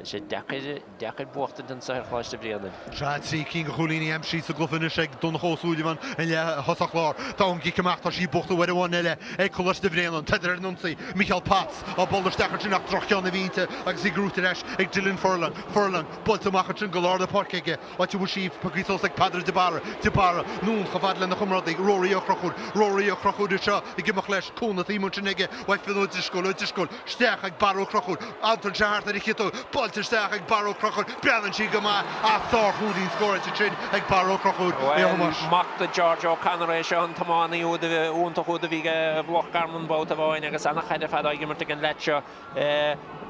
tá sé deacair, deacair buachtaint anso ar Choláiste Bhréanainn.
Sea, 3 cinn de chúilíní aimsithe sa gcluiche anois ag Donncha Ó Súilleabháin, an leath-thosach láir. Tá ón gcic amach, tá sí buachta uair amháin eile ag Coláiste Bhréanainn. Tádar ar an ionsaí, Micheál Potts á bualadh isteach ansin ach droch-cheann a bhí inti agus í gnóthaithe ar ais ag Dylan Furlong. Furlong buailte amach ansin go lár na páirce aige. Áit a bhfuil sí pioctha suas ag Peadar de Barra, de Barra, anonn chomh fada lena chomrádaí, Rory Ó Conchúir, Rory Ó Conchúir anseo ag imeacht leis, cúnamh taobh ansin aige uaidh Finn Ó Drisceoil, Ó Drisceoil, isteach ag Barra Ó Conchúir, amharcann sé thart ar a chiotóg, buailte isteach ag Barra Ó Conchúir, breathnaíonn sí go maith ach sárchúilín scóráilte ansin ag Barra Ó Conchúir, a Thomáis.
Mac do George O'Connor é seo, an tiománaí úd iontach úd a bhí ag Loch Garman babhta amháin agus an-chaid ar fad á imirt ag an leaid seo.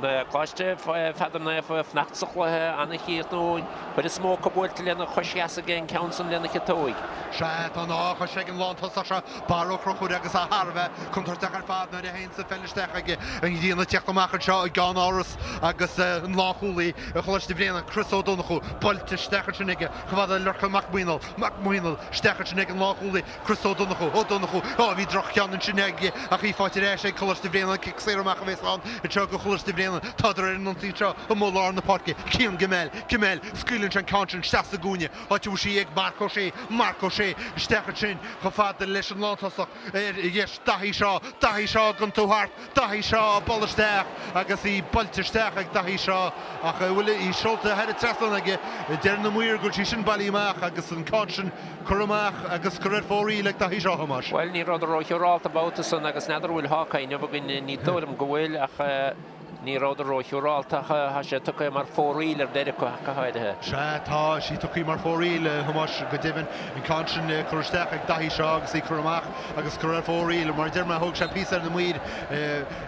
Coláiste Pheadair Naofa ag fanacht sa chluiche, an-chríochnú, chuir an smoke buailte lena chois dheas aige an ceann san lena chiotóig.
Sea, tá an dá chois ag an lántosach seo, Barra Ó Conchúir agus é thar a bheith contúirteach ar fad nuair a théann an pheil isteach aige. An ghrian ag teacht amach anseo gan amhras agus an lánchúlaí Choláiste Bhréanainn, Chris Ó Donnchú, buailte isteach ansin aige chomh fada le Lorcán Mac Maonaigh, Mac Maonaigh, isteach ansin ag an lánchúlaí, Chris Ó Donnchú, Ó Donnchú, Á, bhí droch-cheann ansin aige ach í faighte ar ais ag Coláiste Bhréanainn, cic saor amach a bhéas ann anseo do Choláiste Bhréanainn. Tádar ar an ionsaí anseo amuigh i lár na páirce. Cian Gemmell, Gemmell, scaoileann sé an ceann sin isteach sa gcúinne, áit a bhfuil sí ag Marc Ó Sé, Marc Ó Sé, isteach ansin chomh fada leis an lántosach ar dheis, Daithí Shaw, Daithí Shaw ag iontú thart, Daithí Shaw ag bualadh isteach agus í buailte isteach ag Daithí Shaw ach an bhfuil í seolta thar an trasnán aige? Deir na maoir go bhfuil sí sin bailithe amach agus an ceann sin curtha amach agus curtha ar fóraoil ag Daithí Shaw, a Thomáis.
Bhuel, ní rabhadar ró-shiúrálta an babhta san agus n'fheadar an bhfuil Hawkeye inniu againn, ní dóigh liom go bhfuil ach ní rabhadar ró-shiúrálta ach tá sé tugtha mar fóraoil ar deireadh acu ach go háirithe.
Sea, tá sí tugtha mar fóraoil, a Thomáis, go deimhin. An ceann sin curtha isteach ag Daithí Shaw agus í curtha amach agus curtha ar fóraoil. Mar a deir mé, thóg sé píosa ar na maoir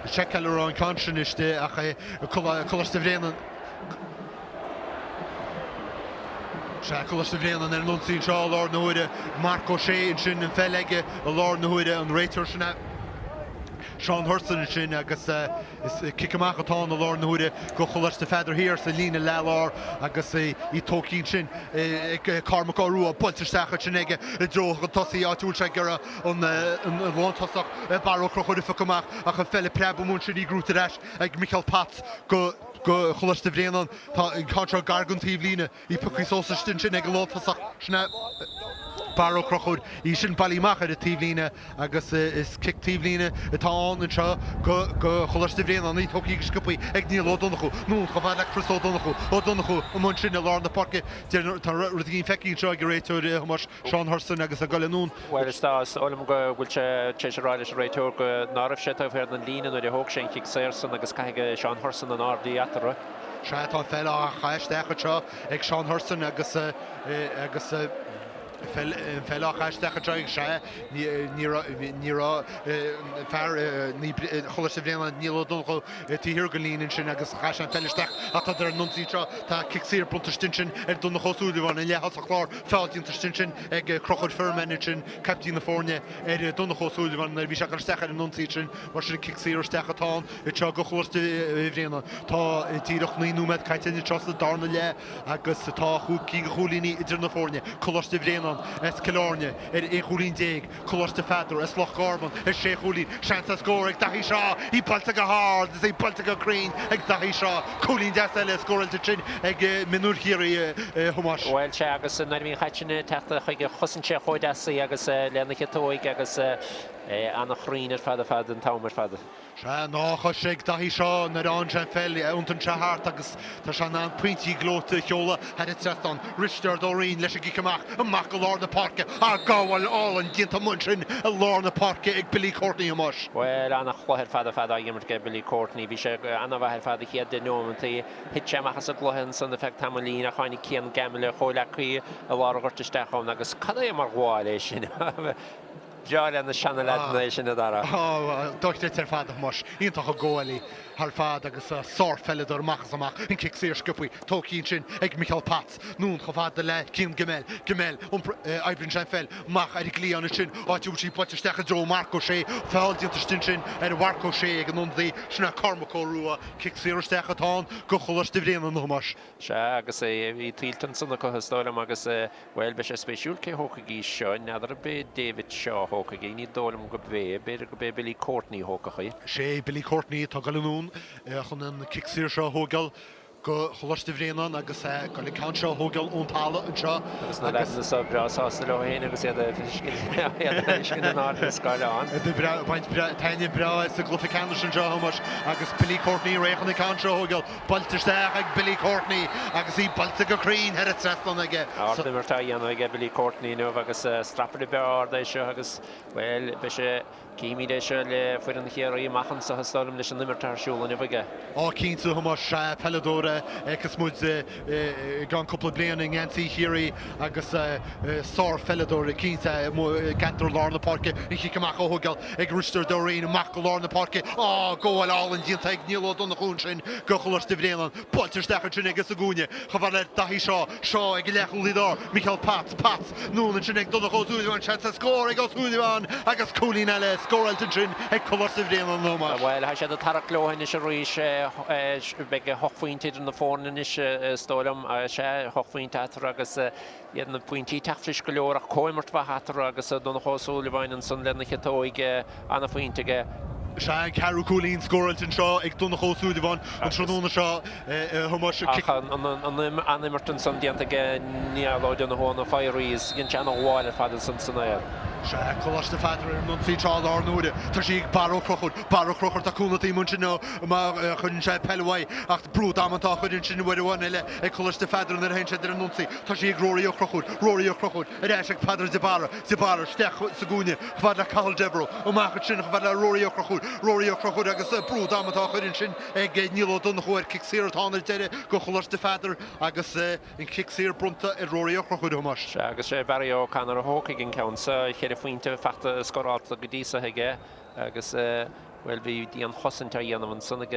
seiceáil an raibh an ceann sin istigh ach Coláiste Bhréanainn. Sea, Coláiste Bhréanainn ar an ionsaí anseo i lár na huaire. Marc Ó Sé ansin, an pheil aige i lár na huaire, an réiteoir sin é Seán Hurson ansin agus is cic amach atá ann i lár na huaire go Choláiste Pheadair Thiar sa líne leath-lár agus í tógtha ansin ag Cormac Ó Rua, buailte isteach ansin aige i dtreo an tosaí áit a bhfuil sé ag iarraidh an lántosach Barra Ó Conchúir a phiocadh amach ach an pheil ag preabadh amuigh ansin í gnóthaithe ar ais ag Micheál Potts go go Choláiste Bhréanainn. Tá an ceann seo gar don taobhlíne. Í pioctha suas istigh ansin ag an lántosach. Sin é Barra Ó Conchúir. Í sin bailithe amach ar an taobhlíne agus is cic taobhlíne atá ann anseo go go Choláiste Bhréanainn. Í tógtha go sciobtha ag Niall Ó Donnchú. Anonn chomh fada le Chris Ó Donnchú. Ó Donnchú amuigh ansin i lár na páirce. Tá rud éigin feicthe anseo ag an réiteoir a Thomáis. Seán Hurson agus ag dul anonn.
Bhuel, is dóigh liom go bhfuil sé tar éis a rá leis an réiteoir go ná raibh sé taobh thiar den líne nuair a thóg sé an chic saor san agus caithfidh Seán Hurson an aird eatarthu.
Sea, tá an pheil á chaitheamh isteach anseo ag Seán Hurson agus agus an pheil á chaitheamh isteach anseo ag sea, ní ní raibh fear Choláiste Bhréanainn, Niall Ó Donnchú, taobh thiar den líne ansin agus chaith sé an pheil isteach ach tá ar an ionsaí anseo, tá cic saor bronnta istigh ansin ar Donncha Ó Súilleabháin, an leath-thosach láir. Feall déanta istigh ansin ag Conchúr Firman ansin, caiptín na foirne, ar Donncha Ó Súilleabháin nuair a bhí sé ag dul isteach ar an ionsaí ansin. Mar sin, cic saor isteach atá ann anseo do Choláiste Bhréanainn. Tá díreach 9 nóiméad caite anseo sa darna leath agus tá chúig cinn de chúilíní idir na foirne. Coláiste Bhréanainn. Bhréanainn as Cill Airne ar 11 chúilín, Coláiste Pheadair as Loch Garman ar 6 chúilín. Seans ar scór ag Daithí Shaw, í buailte go hard is í buailte go cruinn ag Daithí Shaw. Cúilín deas eile scóráilte ansin ag mionúir Chiarraí, a Thomáis.
Bhuel, sea, agus nuair a bhí an chaid sin ag teacht chuige, chosain sé chomh deas í agus lena chiotóig agus é an-chruinn ar fad ar fad an t-am ar fad.
Sea, an chois ag Daithí Shaw nuair a fhaigheann sé an pheil, iontaíonn sé thart agus tá sé in ann pointí gleoite a sheoladh thar an trasnán. Risteard Ó Rinn leis an gcic amach, amach go lár na páirce. Á, gabháil álainn déanta amuigh ansin i lár na páirce ag Billy Courtney, a Thomáis.
Bhuel, an-chluiche ar fad ar fad á imirt ag Billy Courtney. Bhí sé an-mhaith ar fad an chéad deich neomataí. Thit sé amach as an gcluiche ansan ar feadh tamaillín ach tháinig Cian Gemmell, a chomhleacaí i lár an ghoirt isteach ann agus cad é mar ghabháil é sin! Breá le na seana-leaideanna é sin, a Dhara.
Á, dochreidte ar fad, a Thomáis. Iontach an gabháil í ar fad agus sárpheileadóir amach is amach. An cic saor sciobtha, tógtha ansin ag Micheál Potts. Anonn chomh fada le Cian Gemmell. Gemmell, oibríonn sé an pheil amach ar an gcliathán ansin, áit a bhfuil sí buailte isteach i dtreo Marc Ó Sé. Feall déanta istigh ansin ar Mharc Ó Sé ag an ionadaí, sin é Cormac Ó Rua. Cic saor isteach atá ann do Choláiste Bhréanainn, a Thomáis.
Sea, agus í tuillte ansan acu, is dóigh liom, agus, bhuel, beidh sé spéisiúil cé thógfaidh í seo. N'fheadar ab é David Shaw a thógfaidh í, ní dóigh liom gurb é, b'fhéidir gurb é Billy Courtney a thógfadh í.
Sé Billy Courtney atá ag dul anonn chun an cic saor seo a thógáil do Choláiste Bhréanainn agus ag dul an ceann seo a thógáil ón talamh anseo.
Agus na leaideanna seo breá sásta leo féin agus iad ag feiscint in airde an scáileáin.
Ag baint taitneamh breá as an gcluiche ceannais anseo, a Thomáis, agus Billy Courtney réidh chun an ceann seo a thógáil. Buailte isteach ag Billy Courtney agus í buailte go cruinn thar an trasnán aige.
Ard-imirt á dhéanamh aige Billy Courtney inniu agus strapaire breá ard é seo agus, bhuel, beidh sé, cífimid é seo le foireann Chiarraí amach anseo is dóigh liom leis an imirt atá ar siúl inniu aige.
Á cinnte, a Thomáis, sea, peileadóir a fheiceas muid i gceann cúpla bliain i ngeansaí Chiarraí agus sárpheileadóir cinnte i gceantar lár na páirce, an chic amach á thógáil ag Risteard Ó Rinn amach go lár na páirce. Á, gabháil álainn déanta ag Niall Ó Donnchú ansin do Choláiste Bhréanainn. Buailte isteach ansin aige sa gcúinne. Chomh fada le Daithí Shaw. Shaw ag an leathchúlaí láir. Micheál Potts. Potts. Anonn ansin ag Donncha Ó Súilleabháin. Seans ar scór ag Ó Súilleabháin agus cúilín eile scóráilte ansin ag Coláiste Bhréanainn, a Thomáis.
Bhuel, tá siad ag tarrac leo anois arís. Beidh hocht phointe idir na foirne anois, is dóigh liom. Sea, hocht phointe eatarthu agus. Iad na pointí ag teacht fris go leor ach comhimirt mhaith eatarthu agus Donncha Ó Súilleabháin ansan lena chiotóig, ana-phointe aige.
Sea, an ceathrú cúilín scóráilte anseo ag Donncha Ó Súilleabháin an tráthnóna seo, a Thomáis.
Ach an-imirt ansan déanta aige Niall Ó Donnchú ó na Firies. Dhein sé ana-ghabháil ar fad ansan san aer.
Sea, Coláiste Pheadair ar an ionsaí anseo i láthair na huaire. Tá sí ag Barra Ó Conchúir. Barra Ó Conchúir, tá cúnamh taobh ansin má chuireann sé peil uaidh ach brú damanta á chur ansin uair amháin eile ag Coláiste Pheadair nuair a théann siad ar an ionsaí. Tá sí ag Rory Ó Conchúir, Rory Ó Conchúir, ar ais ag Peadar de Barra, de Barra, isteach sa gcúinne, chomh fada le Cathal Devereux, amach ansin chomh fada le Rory Ó Conchúir, Rory Ó Conchúir agus brú damanta á chur ansin ag Niall Ó Donnchú air. Cic saor atá ann ar deireadh do Choláiste Pheadair agus an cic saor bronnta ar Rory Ó Conchúir, a Thomáis.
Sea, agus sé Barry O'Connor a thógfaidh an ceann seo, cheithre phointe fachta scórálta go dtí seo aige agus, bhuel, bhí dianchosaint á dhéanamh ansan ag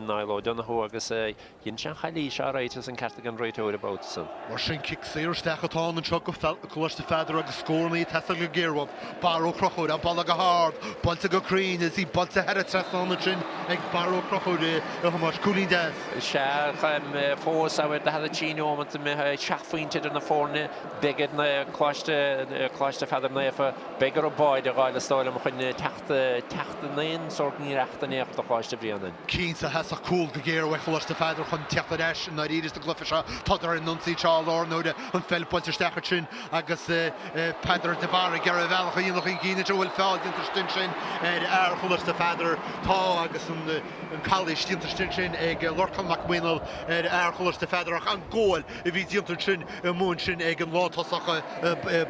Niall O'Donoghue agus Dhein sé an chalaois alright agus an ceart ag an réiteoir an babhta san.
Mar sin, cic saor isteach atá ann anseo do Choláiste Pheadair agus scóranna ag teastáil go géar uathu. Barra Ó Conchúir, á bualadh go hard, buailte go cruinn is í buailte thar an trasnán ansin ag Barra Ó Conchúir, a Thomáis. Cúilín deas.
Sea, fós, abair, 43 neomat imithe, seacht phointe idir na foirne. Beidh ar na Coláiste, Coláiste Pheadair Naofa, beidh orthu báide a dh'fháil is dóigh liom chun teacht, teacht in aon sórt ngiorracht in aon chor do Choláiste Bhréanainn.
Cinnte, theastódh cúl go géar uaidh Choláiste Pheadair chun teacht ar ais i ndáiríre sa gcluiche seo. Tádar ar an ionsaí anseo i láthair na huaire, an pheil buailte isteach ansin agus Peadar de Barra ag iarraidh a bhealach a dhéanamh chun cinn anseo. Bhfuil feall déanta istigh ansin ar fhear Choláiste Pheadair? Tá agus an calaois déanta istigh ansin ag Lorcán Mac Maonaigh ar fhear Choláiste Pheadair ach an gabháil a bhí déanta ansin amuigh ansin ag an lántosach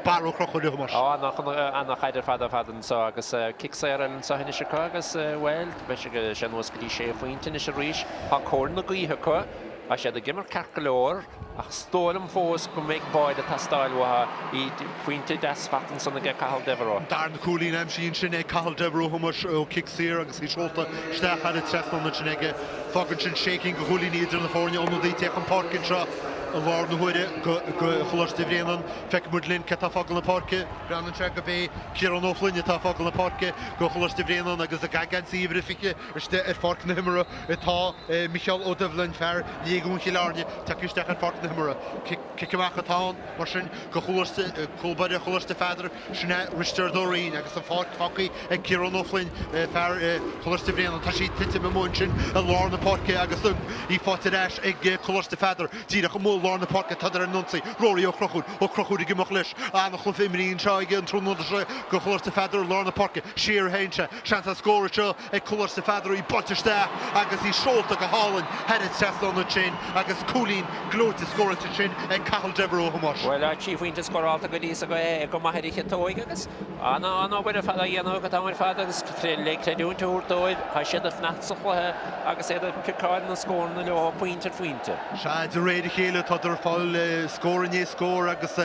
Barra Ó Conchúir, a Thomáis.
Ana-chaid ar fad ar fad anseo agus cic saor eile anseo anois acu agus, bhuel, beidh sé anuas go dtí sé phointe anois arís. Tá cóir na gaoithe acu. Tá siad ag imirt ceart go leor ach is dóigh liom fós go mbeidh báide ag teastáil uathu. Pointe deas faighte ansan aige Cathal Devereux.
An darna cúilín aimsithe ansin ag Cathal Devereux, a Thomáis, ó chic saor agus í seolta isteach thar an trasnán ansin aige. Fágann sin sé cinn de chúilíní idir na foirne. Ionadaí ag teacht chun páirce anseo. i láthair na huaire go Choláiste Bhréanainn. Feicfidh muid linn cé atá ag fágáil na páirce. Breathnaíonn sé gurb é Ciarán Ó Floinn atá ag fágáil na páirce go Choláiste Bhréanainn agus ag geansaí uimhir a 20 istigh ar pháirc na himeartha atá Micheál Ó Doibhlin, fear Léigiún Chill Airne, tagtha isteach ar pháirc na himeartha. Cic amach atá ann, mar sin, go Choláiste, cúl báire Choláiste Pheadair, sin é Risteard Ó Riain agus an pháirc fágtha ag Ciarán Ó Floinn, fear Choláiste Bhréanainn. Tá sí ag titim amuigh ansin i lár na páirce agus í faighte ar ais ag Coláiste Pheadair díreach amuigh i lár na páirce. Tádar ar an ionsaí. Rory Ó Conchúir, Ó Conchúir ag imeacht leis. An-chluiche imrithe anseo aige an tráthnóna seo go Choláiste Pheadair i lár na páirce. Siar a théann sé. Seans ar scór anseo ag Coláiste Pheadair, í buailte isteach agus í seolta go hálainn thar an trasnán ansin agus cúilín gleoite scóráilte ansin ag Cathal Devereux, a Thomáis.
Bhuel, 3 phointe scórálta go dtí so aige go Machaire Chiotóig agus an-obair ar fad á dhéanamh acu an t-am ar fad agus le creidiúint a thabhairt dóibh, tá siad ag fanacht sa chluiche agus iad ag piocáil na scóranna leo, pointe ar phointe.
Sea, de réir a chéile tádar ag fáil scór i ndiaidh scóir agus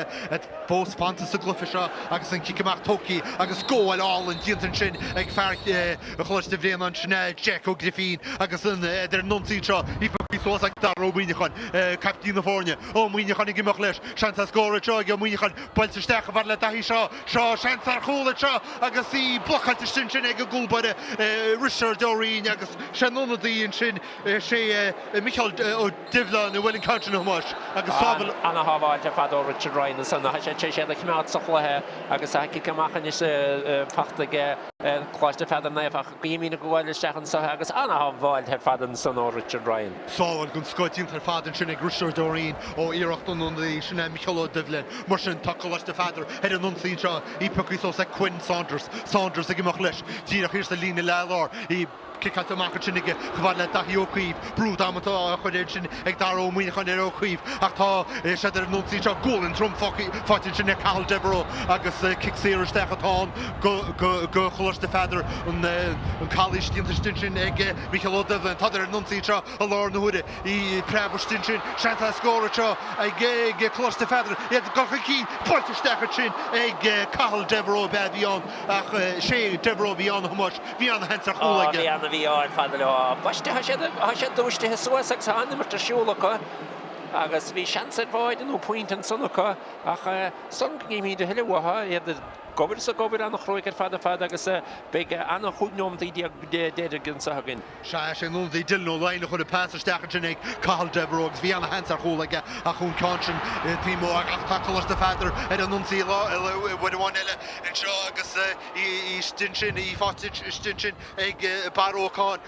fós fanta sa gcluiche seo agus an cic amach tógtha agus gabháil álainn déanta ansin ag fear Choláiste Bhréanainn, sin é Jack Ó Grifín agus an iad ar an ionsaí anseo, í pioctha suas ag Dara Ó Muíneacháin, caiptín na foirne. Ó Muíneacháin ag imeacht leis, seans ar scór anseo ag Ó Muíneacháin, buailte isteach chomh fada le Daithí Shaw, Shaw, seans ar chúl anseo agus í blocáilte istigh ansin ag an gcúl báire Risteard Ó Riain agus sé an ionadaí ansin, sé Micheál Ó Doibhleáin a bhuail an ceann sin, a Thomáis, agus sábháil.
Ana-shábháilt ar fad ó Richard Ryan ansan. Tá sé tar éis iad a choimeád sa chluiche agus tá cic amach anois faighte ag Coláiste Pheadair Naofa ach guímid ag gabháil isteach anso agus ana-shábháilt ar fad ansan ó Richard Ryan.
Sábháil den scoth déanta ar fad ansin ag Risteard Ó Riain ó iarracht an ionadaí, sin é Micheál Ó Doibhlin. Mar sin, tá Coláiste Pheadair ar an ionsaí anseo, í pioctha suas ag Quinn Saunders. Saunders ag imeacht leis díreach thiar sa líne leath-lár. Í. Ciceáilte amach ansin aige chomh fada le Daithí Ó Caoimh. Brú damanta á chur ansin ag Dara Ó Muíneacháin ar Ó Caoimh ach tá siad ar an ionsaí anseo. Gualainn trom faighte ansin ag Cathal Devereux agus cic saor isteach atá ann go Choláiste Pheadair. An calaois déanta istigh ansin ag Micheál Ó Doibhlin. Tádar ar an ionsaí anseo i láthair na huaire. Í preab istigh ansin. Seans ar scór anseo ag Coláiste Pheadair. Iad ag dul chun cinn. Buailte isteach ansin ag Cathal Devereux ab ea a bhí ann ach sé Devereux a bhí ann a Thomáis. Bhí ana-sheans ar chúl aige.
Bhí ana-mhí-ádh ar fad leo. Ambaiste, tá siad, tá siad dúisithe suas agus tá an-imirt ar siúl acu agus bhí seans ar bháide nó pointe ansan acu ach san go gcífimid a thuilleadh uathu, iad ag obair is ag obair an-chruaidh ar fad ar fad agus beidh ana 15 nóimeataí deiridh anseo againn.
Sea, sé an ionadaí Dylan Ó Laighin a chuir an pas isteach ansin ag Cathal Devereux agus bhí ana-sheans ar chúl aige ach an ceann sin taobh amuigh ach tá Coláiste Pheadair ar an ionsaí uair amháin eile anseo agus Í istigh ansin, í faighte istigh ansin ag Barra Ó Catháin,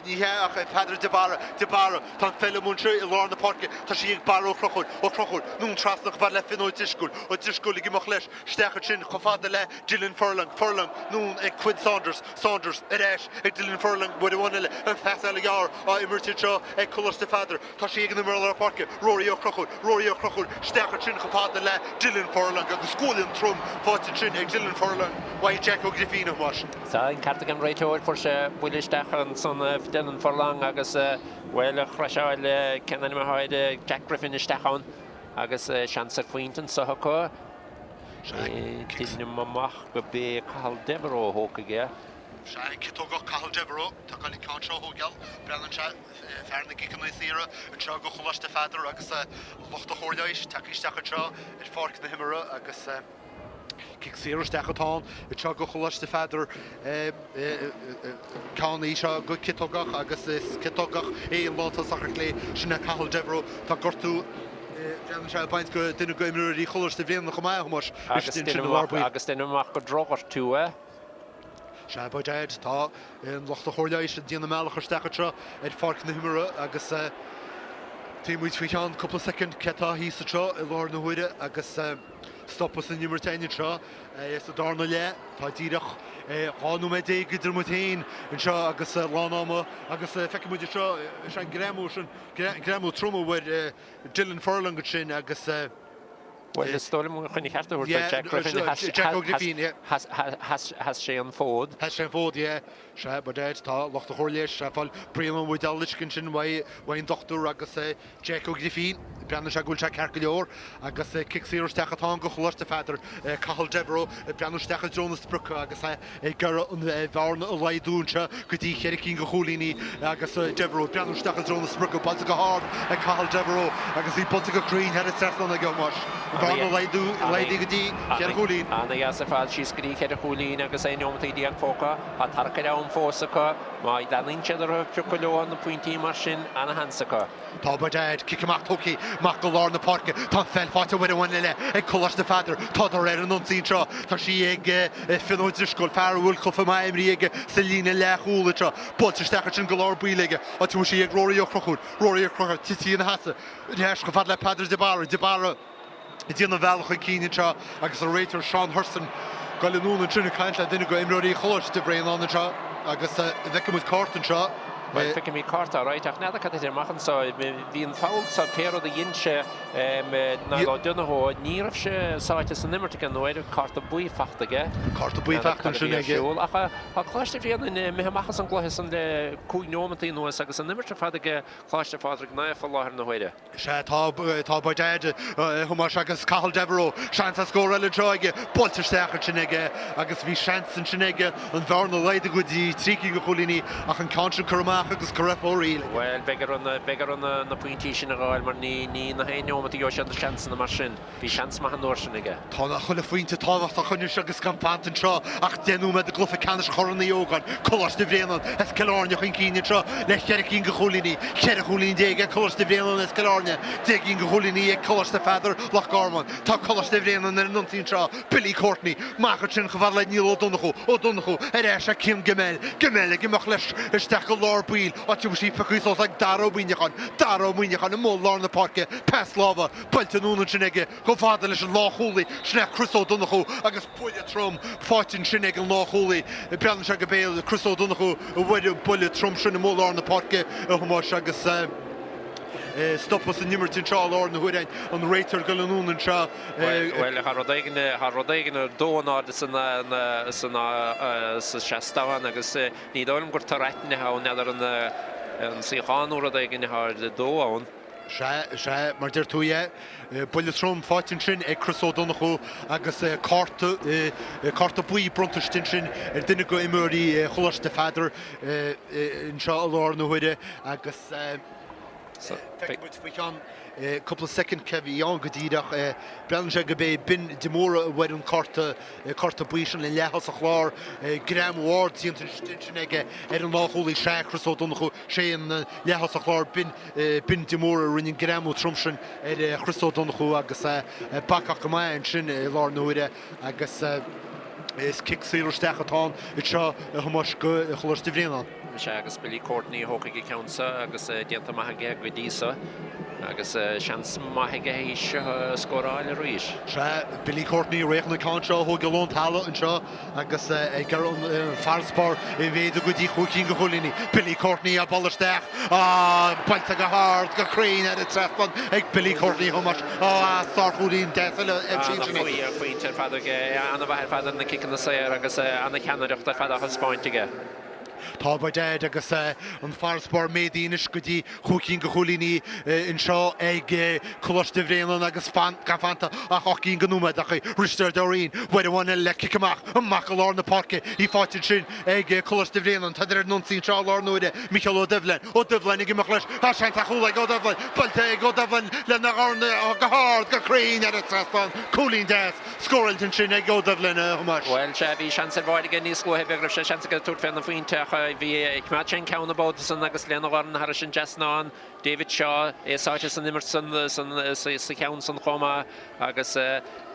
ní hea ach Peadar de Barra, de Barra, tá an pheil amuigh anseo i lár na páirce, tá sí ag Barra Ó Conchúir, Ó Conchúir, anonn trasna chomh fada le Finn Ó Drisceoil, Ó Drisceoil ag imeacht leis, isteach ansin chomh fada le Dylan Furlong, Furlong, anonn ag Quinn Saunders, Saunders, ar ais ag Dylan Furlong, uair amháin eile, an phasáil ghearr á imirt anseo ag Coláiste Pheadair. Tá sí ag an imreoir lár páirce, Rory Ó Conchúir, Rory Ó Conchúir, isteach ansin chomh fada le Dylan Furlong agus gualainn trom faighte ansin ag Dylan Furlong uaidh Jack Ó Grifín, a Thomáis.
Tá an ceart ag an réiteoir, fuair sé buille isteach ansan Dylan Furlong agus, bhuel, chraiseáil cén ainm atá air, Jack Griffin isteach ann agus seans ar phointe anso acu. Deinim amach go b'é Cathal Devereux a thógfaidh é.
Sea, an ciotógach Cathal Devereux, tá ag goil an ceann seo a thógáil, breathnaíonn sé. Fear na gciceanna saora anseo go Choláiste Pheadair agus lucht a chóir leighis tagtha isteach anseo ar pháirc na himeartha agus cic saor isteach atá ann anseo go Choláiste Pheadair. Ceann í seo go ciotógach agus is ciotógach é an lántosach ar chlé, sin é Cathal Devereux. Tá gortú breathnaíonn sé ag baint go duine go imreoirí Choláiste Bhréanainn chomh maith, a Thomáis,
Agus deinim amach gur drochghortú é.
Sea, by dad, tá an lucht a chóir leighis ag déanamh a mbealach isteach anseo ar pháirc na himeartha agus tchí muid faoi cheann cúpla soicind cé atá thíos anseo i láthair na huaire agus stopadh san imirt againn anseo sa darna leath. Tá díreach 12 nóiméad idir muid féin anseo agus lán ama agus feicfidh muid anseo, is é an greamú sin, greamú trom a bhfuair Dylan Furlong ansin agus.
Bhuel, is dóigh liom chun a cheart a thabhairt do Jack Griffin,
Jack Ó Grifín, yeah.
Sheas sé an fód.
Sheas sé an fód, yeah. Sea, by dad, tá lucht an chóir leighis ag fáil Brian Ó Buidéal uisce ansin uaidh an dochtúir agus Jack Ó Grifín. Breathnaíonn sé go bhfuil sé ceart go leor agus cic saor isteach atá ann do Choláiste Pheadair. Cathal Devereux ag breathnú isteach i dtreo na sprioce agus é ag iarraidh an bhearna a laghdú anseo go dtí cheithre cinn de chúilíní agus Devereux ag breathnú isteach i dtreo na sprioce. Buailte go hard ag Cathal Devereux agus í buailte go cruinn thar an trasnán aige a Thomáis. An bhearna laghdaithe go dtí cheithre chúilín.
Ana-dheas ar fad síos go dtí cheithre chúilín agus 11 neomat fágtha. Tá tarrac ar am fós acu. Má leanann siad orthu ag piocadh leo na pointí mar sin, ana-sheans acu.
Tá by dad, cic amach tógtha amach go lár na páirce. Tá an pheil faighte uair amháin eile ag Coláiste Pheadair. Tádar ar an ionsaí anseo. Tá sí ag Fionn Ó Drisceoil, fear a bhfuil cluiche maith imrithe aige sa líne leathchúil anseo. Buailte isteach ansin go lár baill aige. Áit a bhfuil sí ag Rory Ó Conchúir. Rory Ó Conchúir tite ina sheasamh. Ar ais chomh fada le Peadar de Barra. De Barra. ag déanamh a bhealach chun cinn anseo agus an réiteoir Seán Hurson ag goil anonn ansin ag caint le duine de imreoirí Choláiste Bhréanainn anseo agus feicfidh muid cárta anseo.
Bhuel, feicfimid cárta alright ach n'fheadar cad a thit amach anseo. Bhí an foul seo, pé rud a dhein sé, Niall O'Donoghue, ní raibh sé sáite san imirt ag an uair, cárta buí fachta aige.
Cárta buí fachta ansin aige.
Ach tá Coláiste Bhréanainn imithe amach as an gcluiche san le 5 neomat anuas agus an imirt ar fad ag Coláiste Phádraig Naofa i láthair na huaire.
Sea, tá, tá by dad, a Thomáis, agus Cathal Devereux, seans ar scór eile anseo aige, buailte isteach ansin aige agus bhí seans ansin aige an bhearna a laghdú go dtí 3 cinn de chúilíní ach an ceann sin curtha amach agus curtha fó riail
aige. Bhuel, beidh ar, beidh orthu na pointí sin a dh'fháil mar ní, ní nach aon neomat a gheobhaidh siad na seansanna mar sin. Bhí seans maith an uair sin aige.
Tá chuile phointe tábhachtach anois agus gan fanta anseo ach 10 nóiméad i gcluiche ceannais Chorn Uí Ógáin. Coláiste Bhréanainn as Cill Airne chun cinn anseo le cheithre cinn de chúilíní. 14 chúilín ag Coláiste Bhréanainn as Cill Airne, 10 gcinn de chúilíní ag Coláiste Pheadair, Loch Garman. Tá Coláiste Bhréanainn ar an ionsaí anseo. Billy Courtney amach ansin chomh fada le Niall Ó Donnchú. Ó Donnchú ar ais ag Cian Gemmell. Gemmell ag imeacht leis isteach go lár baill, áit a bhfuil sí pioctha suas ag Dara Ó Muimhneacháin. Dara Ó Muimhneacháin i mbun lár na páirce. Pas láimhe. Buailte anonn ansin aige chomh fada leis an lánchúlaí, sin é Chris Ó Donnchú agus buille trom faighte ansin ag an lánchúlaí. Breathnaíonn sé gurb é Chris Ó Donnchú a bhuail an buille trom sin i mbun lár na páirce, a Thomáis, agus stopadh san imirt anseo i láthair na huaire, an réiteoir ag dul anonn anseo.
Bhuel, tá rud éigin, tá rud éigin ar dó in airde san, san, sa seastán agus ní dóigh liom gur tor aitinn atá ann, n'fheadar an suíochán nó rud éigin atá ar dó ann.
Sea, sea, mar deir tú é. Buille trom faighte ansin ag Chris Ó Donnchú agus cárta, cárta buí bronnta ansin ar duine de imreoirí Choláiste Pheadair anseo i láthair na huaire agus feicfidh muid faoi cheann cúpla soicind cé a bhí ann go díreach. Breathnaíonn sé gurb é Ben de Mórdha a bhfuair an cárta, cárta buí sin an leath-thosach láir. Greamú ard déanta ansin aige ar an lánchúlaí, sea, Chris Ó Donnchú. Sé an leath-thosach láir Ben de Mórdha a rinne an greamú trom sin ar Chris Ó Donnchú agus bacach go maith ansin i láthair na huaire agus is cic saor isteach atá ann anseo a Thomáis do Choláiste Bhréanainn.
Sea agus Billy Courtney a thógfaidh an ceann seo agus déanta maith aige go dtí so agus seans maith aige théis seo scóráil arís.
Sea, Billy Courtney réidh chun an ceann seo a thógáil ón talamh anseo. Agus ag iarraidh an farasbarr a mhéadú go dtí chúig cinn de chúilíní. Billy Courtney á bualadh isteach. Á, buailte go hard, go cruinn ar an trasnán ag Billy Courtney Thomáis. Á, sárchúilín deas eile aimsithe ansin
aige. Ana-phointe ar fad aige, ana-mhaith ar fad ar na ciceanna saor agus ana-cheannaireacht ar fad á thaispeáint aige.
Tá by dad agus an farasbarr méadaithe anois go dtí chúig cinn de chúilíní anseo ag Coláiste Bhréanainn agus gan fanta ach 8 gcinn de nóiméid acu. Risteard Ó Riain, uair amháin eile le cic amach, amach go lár na páirce, í faighte ansin ag Coláiste Bhréanainn. Tádar ar an ionsaí anseo i láthair na huaire. Micheál Ó Doibhlin, Ó Doibhlin ag imeacht leis, tá seans ar chúl ag Ó Doibhlin, buailte ag Ó Doibhlin lena dhorn go hard, go cruinn ar an trasnán. Cúilín deas. Scóráilte ansin ag Ó Doibhlin, a Thomáis.
Bhuel, sea, bhí seans ar bháide aige níos luaithe, b'fhéidir go raibh sé seans aige tabhairt fé na phointe ach bhí, choimeád sé an ceann an babhta san agus lena dhorn thairis an dtrasnán. David Shaw, é sáite san imirt san, san, sa cheann san chomh maith agus,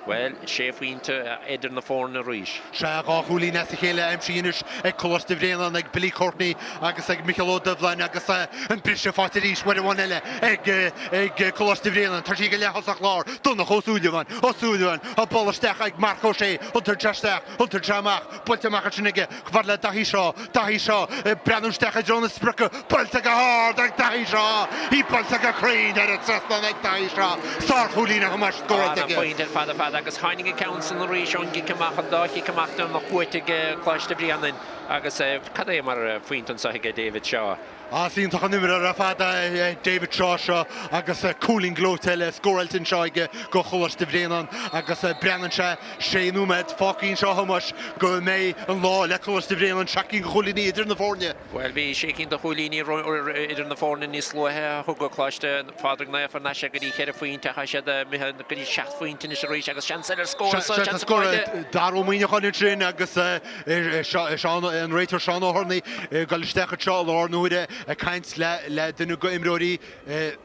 bhuel, sé phointe idir na foirne arís.
Sea, dhá chúilín as a chéile aimsithe anois ag Coláiste Bhréanainn, ag Billy Courtney agus ag Micheál Ó Doibhlin agus an briseadh faighte arís uair amháin eile ag, ag Coláiste Bhréanainn. Tá sí ag an leath-thosach láir, Donncha Ó Súilleabháin. Ó Súilleabháin, á bualadh isteach ag Marc Ó Sé, iontaíonn sé isteach, iontaíonn sé amach, buailte amach ansin aige, chomh fada le Daithí Shaw, Daithí Shaw, ag breathnú isteach i dtreo na sprioce, buailte go hard ag Daithí Shaw, í buailte go cruinn ar an trasnán ag Daithí Shaw, sárchúilín a Thomáis scóráilte aige.
An-phointe ar fad ar fad agus tháinig an ceann san arís ón gcic amach, an dá chic amach deireanach buaite ag Coláiste Bhréanainn. Agus cad é mar phointe anseo aige David Shaw.
Is iontach an imreoir ar fad é David Shaw seo agus cúilín gleoite eile scóráilte anseo aige go Choláiste Bhréanainn agus breathnaíonn sé sé nóiméad fágtha anseo a Thomáis go mbeidh an lá le Coláiste Bhréanainn seacht gcinn de chúilíní idir na foirne.
Bhuel, bhí sé cinn de chúilíní idir na foirne níos luaithe. Thug Coláiste Phádraig Naofa thar n-ais é go dtí cheithre phointe ach tá siad imithe go dtí seacht phointe anois arís agus seans eile ar scór
anseo, seans scór Dara Ó Muíneacháin ansin agus Seán, an réiteoir Seán Ó hOrnaí ag dul isteach anseo i lár na huaire ag caint le duine de imreoirí ag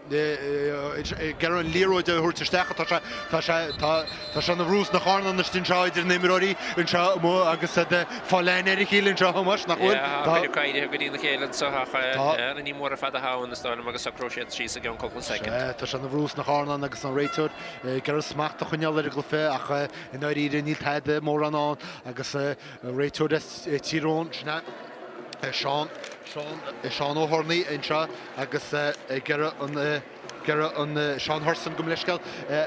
iarraidh an liathróid a thabhairt isteach. Tá sé, tá sé, tá, tá sé ina bhrú sna carnáin istigh anseo idir na himreoirí anseo amuigh agus iad ag fáil aithne ar a chéile anseo, a Thomáis, nach bhfuil?
Yeah, tá cuid acu éirithe go dtína chéile anseo ach ní mór ar fad atá ann, is dóigh liom, agus socróidh siad síos i gceann cúpla soicind.
Sea, tá sé ina bhrú sna carnáin agus an réiteoir ag iarraidh smacht a choinneáil ar an gcluiche ach i ndáiríre níl tada mórán ann agus an réiteoir as Tír Eoghain, sin é Seán, Seán, Seán Ó hOrnaí anseo agus ag iarraidh an, iarraidh an Seán Hurson gabh mo leithscéal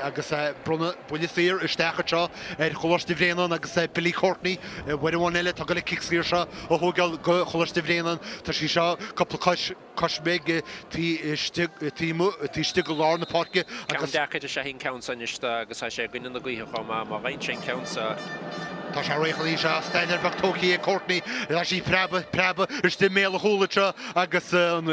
agus bronnadh buille saor isteach anseo ar Choláiste Bhréanainn agus Billy Courtney uair amháin eile atá ag dul an cic saor seo a thógáil go Choláiste Bhréanainn. Tá sí seo cúpla cois cois beag taobh istigh, taobh istigh de lár na páirce
agus. Ceann deacair is ea an ceann seo anois do agus tá sé i gcoinne na gaoithe chomh maith. Má fhaigheann sé an ceann seo.
Tá sé réidh chun í seo, staidéar beag tógtha ag Courtney, tá sí ag preabadh, preabadh istigh i mbéal an chúil anseo agus an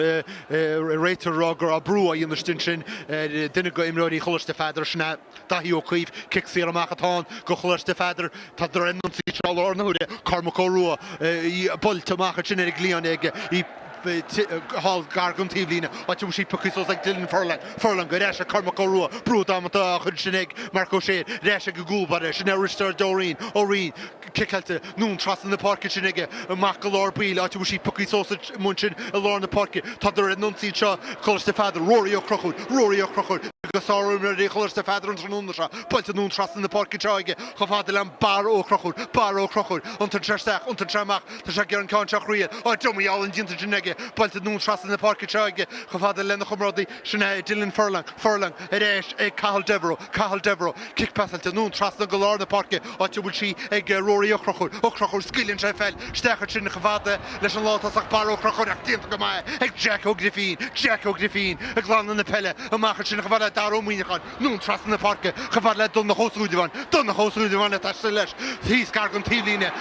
réiteoir ag rá go raibh brú á dhéanamh istigh ansin ar duine de imreoirí Choláiste Pheadair, sin é Daithí Ó Caoimh, cic saor amach atá ann go Choláiste Pheadair. Tá ar an ionsaí seo i lár na huaire, Cormac Ó Rua, í buailte amach ansin ar an gcliathán aige, í thall gar don taobhlíne, áit a bhfuil sí pioctha suas ag Dylan Furlong, Furlong ar ais ag Cormac Ó Rua, brú damanta á chur ansin ag Marc Ó Sé, ar ais ag an gcúl báire, sin é Risteard Ó Riain, Ó Riain, ciceáilte anonn trasna na páirce ansin aige, amach go lár baill, áit a bhfuil sí pioctha suas amuigh ansin i lár na páirce. Tádar ar an ionsaí anseo, Coláiste Pheadair, Rory Ó Conchúir, Rory Ó Conchúir, de shárimreoirí Choláiste Pheadair an tráthnóna seo, buailte anonn trasna na páirce anseo aige, chomh fada le Barra Ó Conchúir, Barra Ó Conchúir, iontaíonn sé isteach, iontaíonn sé amach, Tá sé ag iarraidh an ceann seo a thriail. Á, dummy álainn déanta ansin aige. Buailte anonn trasna na páirce anseo aige chomh fada lena chomrádaí, sin é Dylan Furlong, Furlong, ar ais ag Cathal Devereux, Cathal Devereux. Cic pasáilte anonn trasna go lár na páirce, áit a bhfuil sí ag Rory Ó Conchúir, Ó Conchúir, scaoileann sé an pheil isteach ansin chomh fada leis an lántosach Barra Ó Conchúir ach déanta go maith ag Jack Ó Grifín, Jack Ó Grifín ag glanadh na peile amach ansin chomh fada le Dara Ó Muíneacháin. Anonn trasna na páirce chomh fada le Donncha Ó Súilleabháin, Donncha Ó Súilleabháin ag taisteal leis thíos gar don taobhlíne,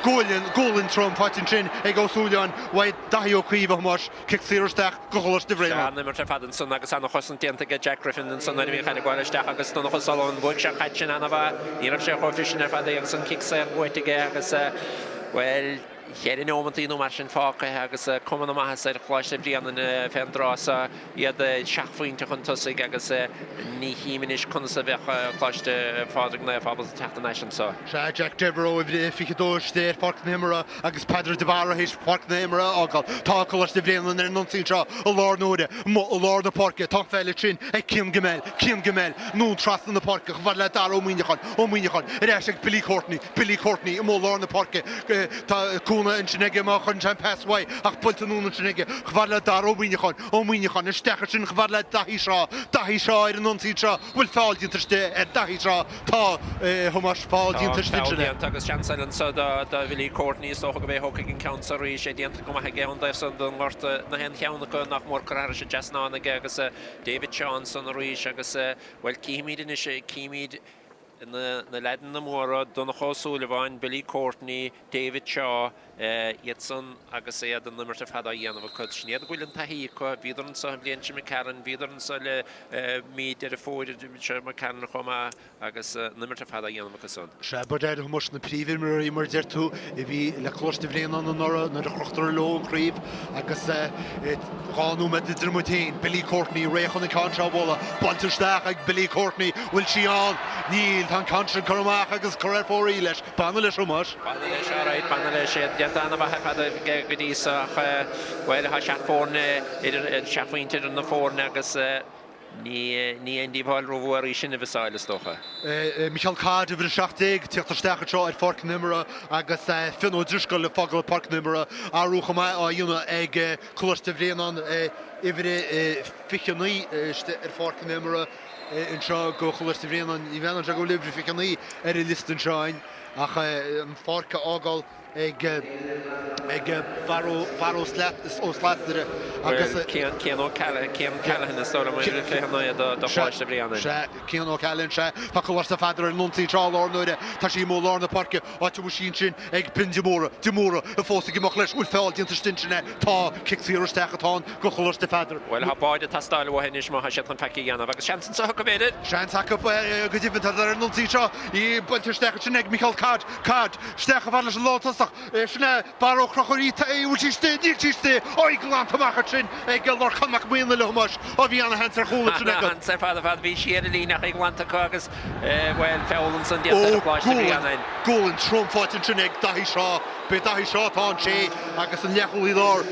gualainn, gualainn trom faighte ansin ag Ó Súilleabháin uaidh Daithí Ó Caoimh, a Thomáis, cic saor isteach go Choláiste Bhréanainn.
An-imirt ar fad ansan agus an-chosaint déanta aige Jack Griffin ansan nuair a bhí an chaid ag gabháil isteach agus Donncha Ó Súilleabháin, bhuaigh sé an chaid sin an-mhaith, ní raibh sé chomh sin ar fad agus an cic saor buaite aige agus, bhuel, cheithre neomantaí nó mar sin fágtha agus cuma na maitheasa ar Choláiste Bhréanainn fén dtráth seo, iad seacht phointe chun tosaigh agus ní chím anois conas a bheadh Coláiste Phádraig Naofa ábalta teacht thar n-ais anso.
Sea, Jack Devereux, uimhir 22 istigh ar pháirc na himeartha agus Peadar de Barra théis páirc na himeartha a fhágáil. Tá Coláiste Bhréanainn ar an ionsaí anseo i lár na huaire, amuigh i lár na páirce. Tá an pheil ansin ag Cian Gemmell, Cian Gemmell, anonn trasna na páirce chomh fada le Dara Ó Muíneacháin, Ó Muíneacháin, ar ais ag Billy Courtney, Billy Courtney amuigh i lár na páirce. Tá cúnamh ansin aige má chuireann sé an pas uaidh ach buailte anonn ansin aige chomh fada le Dara Ó Muíneacháin, Ó Muíneacháin, isteach ansin chomh fada le Daithí Shaw, Daithí Shaw ar an ionsaí anseo. Bhfuil feall déanta istigh ar Daithí Shaw? Tá, a Thomáis, feall
déanta istigh ansin. Tá feall déanta agus seans eile anseo do Bhilly Courtney. Is dócha go b'é a thógfaidh an ceann seo arís. É déanta go maith aige ón dtaobh san den ngort. Na haon cheann acu nach mór curtha thairis an dtrasnán aige agus David Shaw ansan arís agus, bhuel, cífimid anois, cífimid na leaideanna móra, Donncha Ó Súilleabháin, Billy Courtney, David Shaw, iadsan agus iad an imirt ar fad á dhéanamh acu. Sin iad a bhfuil an taithí acu. Bhíodar anseo an bhliain seo imigh tharainn, bhíodar anseo le mí Deireadh Fómhair seo imigh tharainn chomh maith agus an imirt ar fad á dhéanamh acu san.
Sea, ba ar Thomáis na príomhimreoirí, mar a deir tú, a bhí le Coláiste Bhréanainn anuraidh nuair a chrochadar leo an chraobh agus 2 nóiméad idir muid féin, Billy Courtney réidh chun an ceann seo a bhualadh. Buailte isteach ag Billy Courtney. Bhfuil sí ann? Níl. Tá an ceann sin curtha amach agus curtha ar fóraoil leis. Baineadh leis, a Thomáis.
Baineadh leis, alright, baineadh leis. É déanta an-mhaith ar fad aige go dtí so ach, bhuel, tá seacht bhfoirne idir, seacht bphointe idir na foirne agus ní, ní aon díobháil rómhór í sin a mhissáil, is dócha.
Micheál Codd, uimhir 17, ag tíocht isteach anseo ar pháirc na himeartha agus Fionn Ó Drisceoil ag fágáil páirc na himeartha. Athrú chomh maith á dhéanamh ag Coláiste Bhréanainn, uimhir 29 istigh ar pháirc na himeartha anseo go Choláiste Bhréanainn. Ní bhreathnaíonn sé go bhfuil uimhir 29 ar an liosta anseo againn. ach an pháirc a fhágáil ag Barra Ó Slatara agus.
Bhuel, Cian O'Callaghan is dóigh liom, uimhir 29 do Choláiste Bhréanainn.
Sea, Cian O'Callaghan, sea. Tá Coláiste Pheadair ar an ionsaí anseo i láthair na huaire. Tá sí amuigh i lár na páirce, áit a bhfuil sí ansin ag Ben de Mórdha. De Mórdha fós ag imeacht leis. Bhfuil feall déanta istigh ansin? Tá. Cic saor isteach atá ann do Choláiste Pheadair.
Bhuel, tá báide ag teastáil uathu anois má tá siad chun faic a dhéanamh agus seans anseo acu, b'fhéidir.
Seans acu go deimhin. Tá ar an ionsaí seo. Í buailte isteach ansin ag Micheál Codd. Codd, isteach chomh fada leis an lántosach. Sin é Barra Ó Conchúir. Í, bhfuil sí istigh? Níl sí istigh. Ó, í glanta amach ansin ag Lorcán Mac Maonaigh a Thomáis. Ó, bhí ana-sheans ar chúl ansin acu.
Ana-sheans ar fad ar fad. Bhí sí ar an líne ach í glanta acu agus, bhuel, feall ansan déanta ar Choláiste Bhréanainn.
Ó, gualainn trom faighte ansin ag Daithí Shaw. B'é Daithí Shaw atá ansin agus an leathchúlaí láir,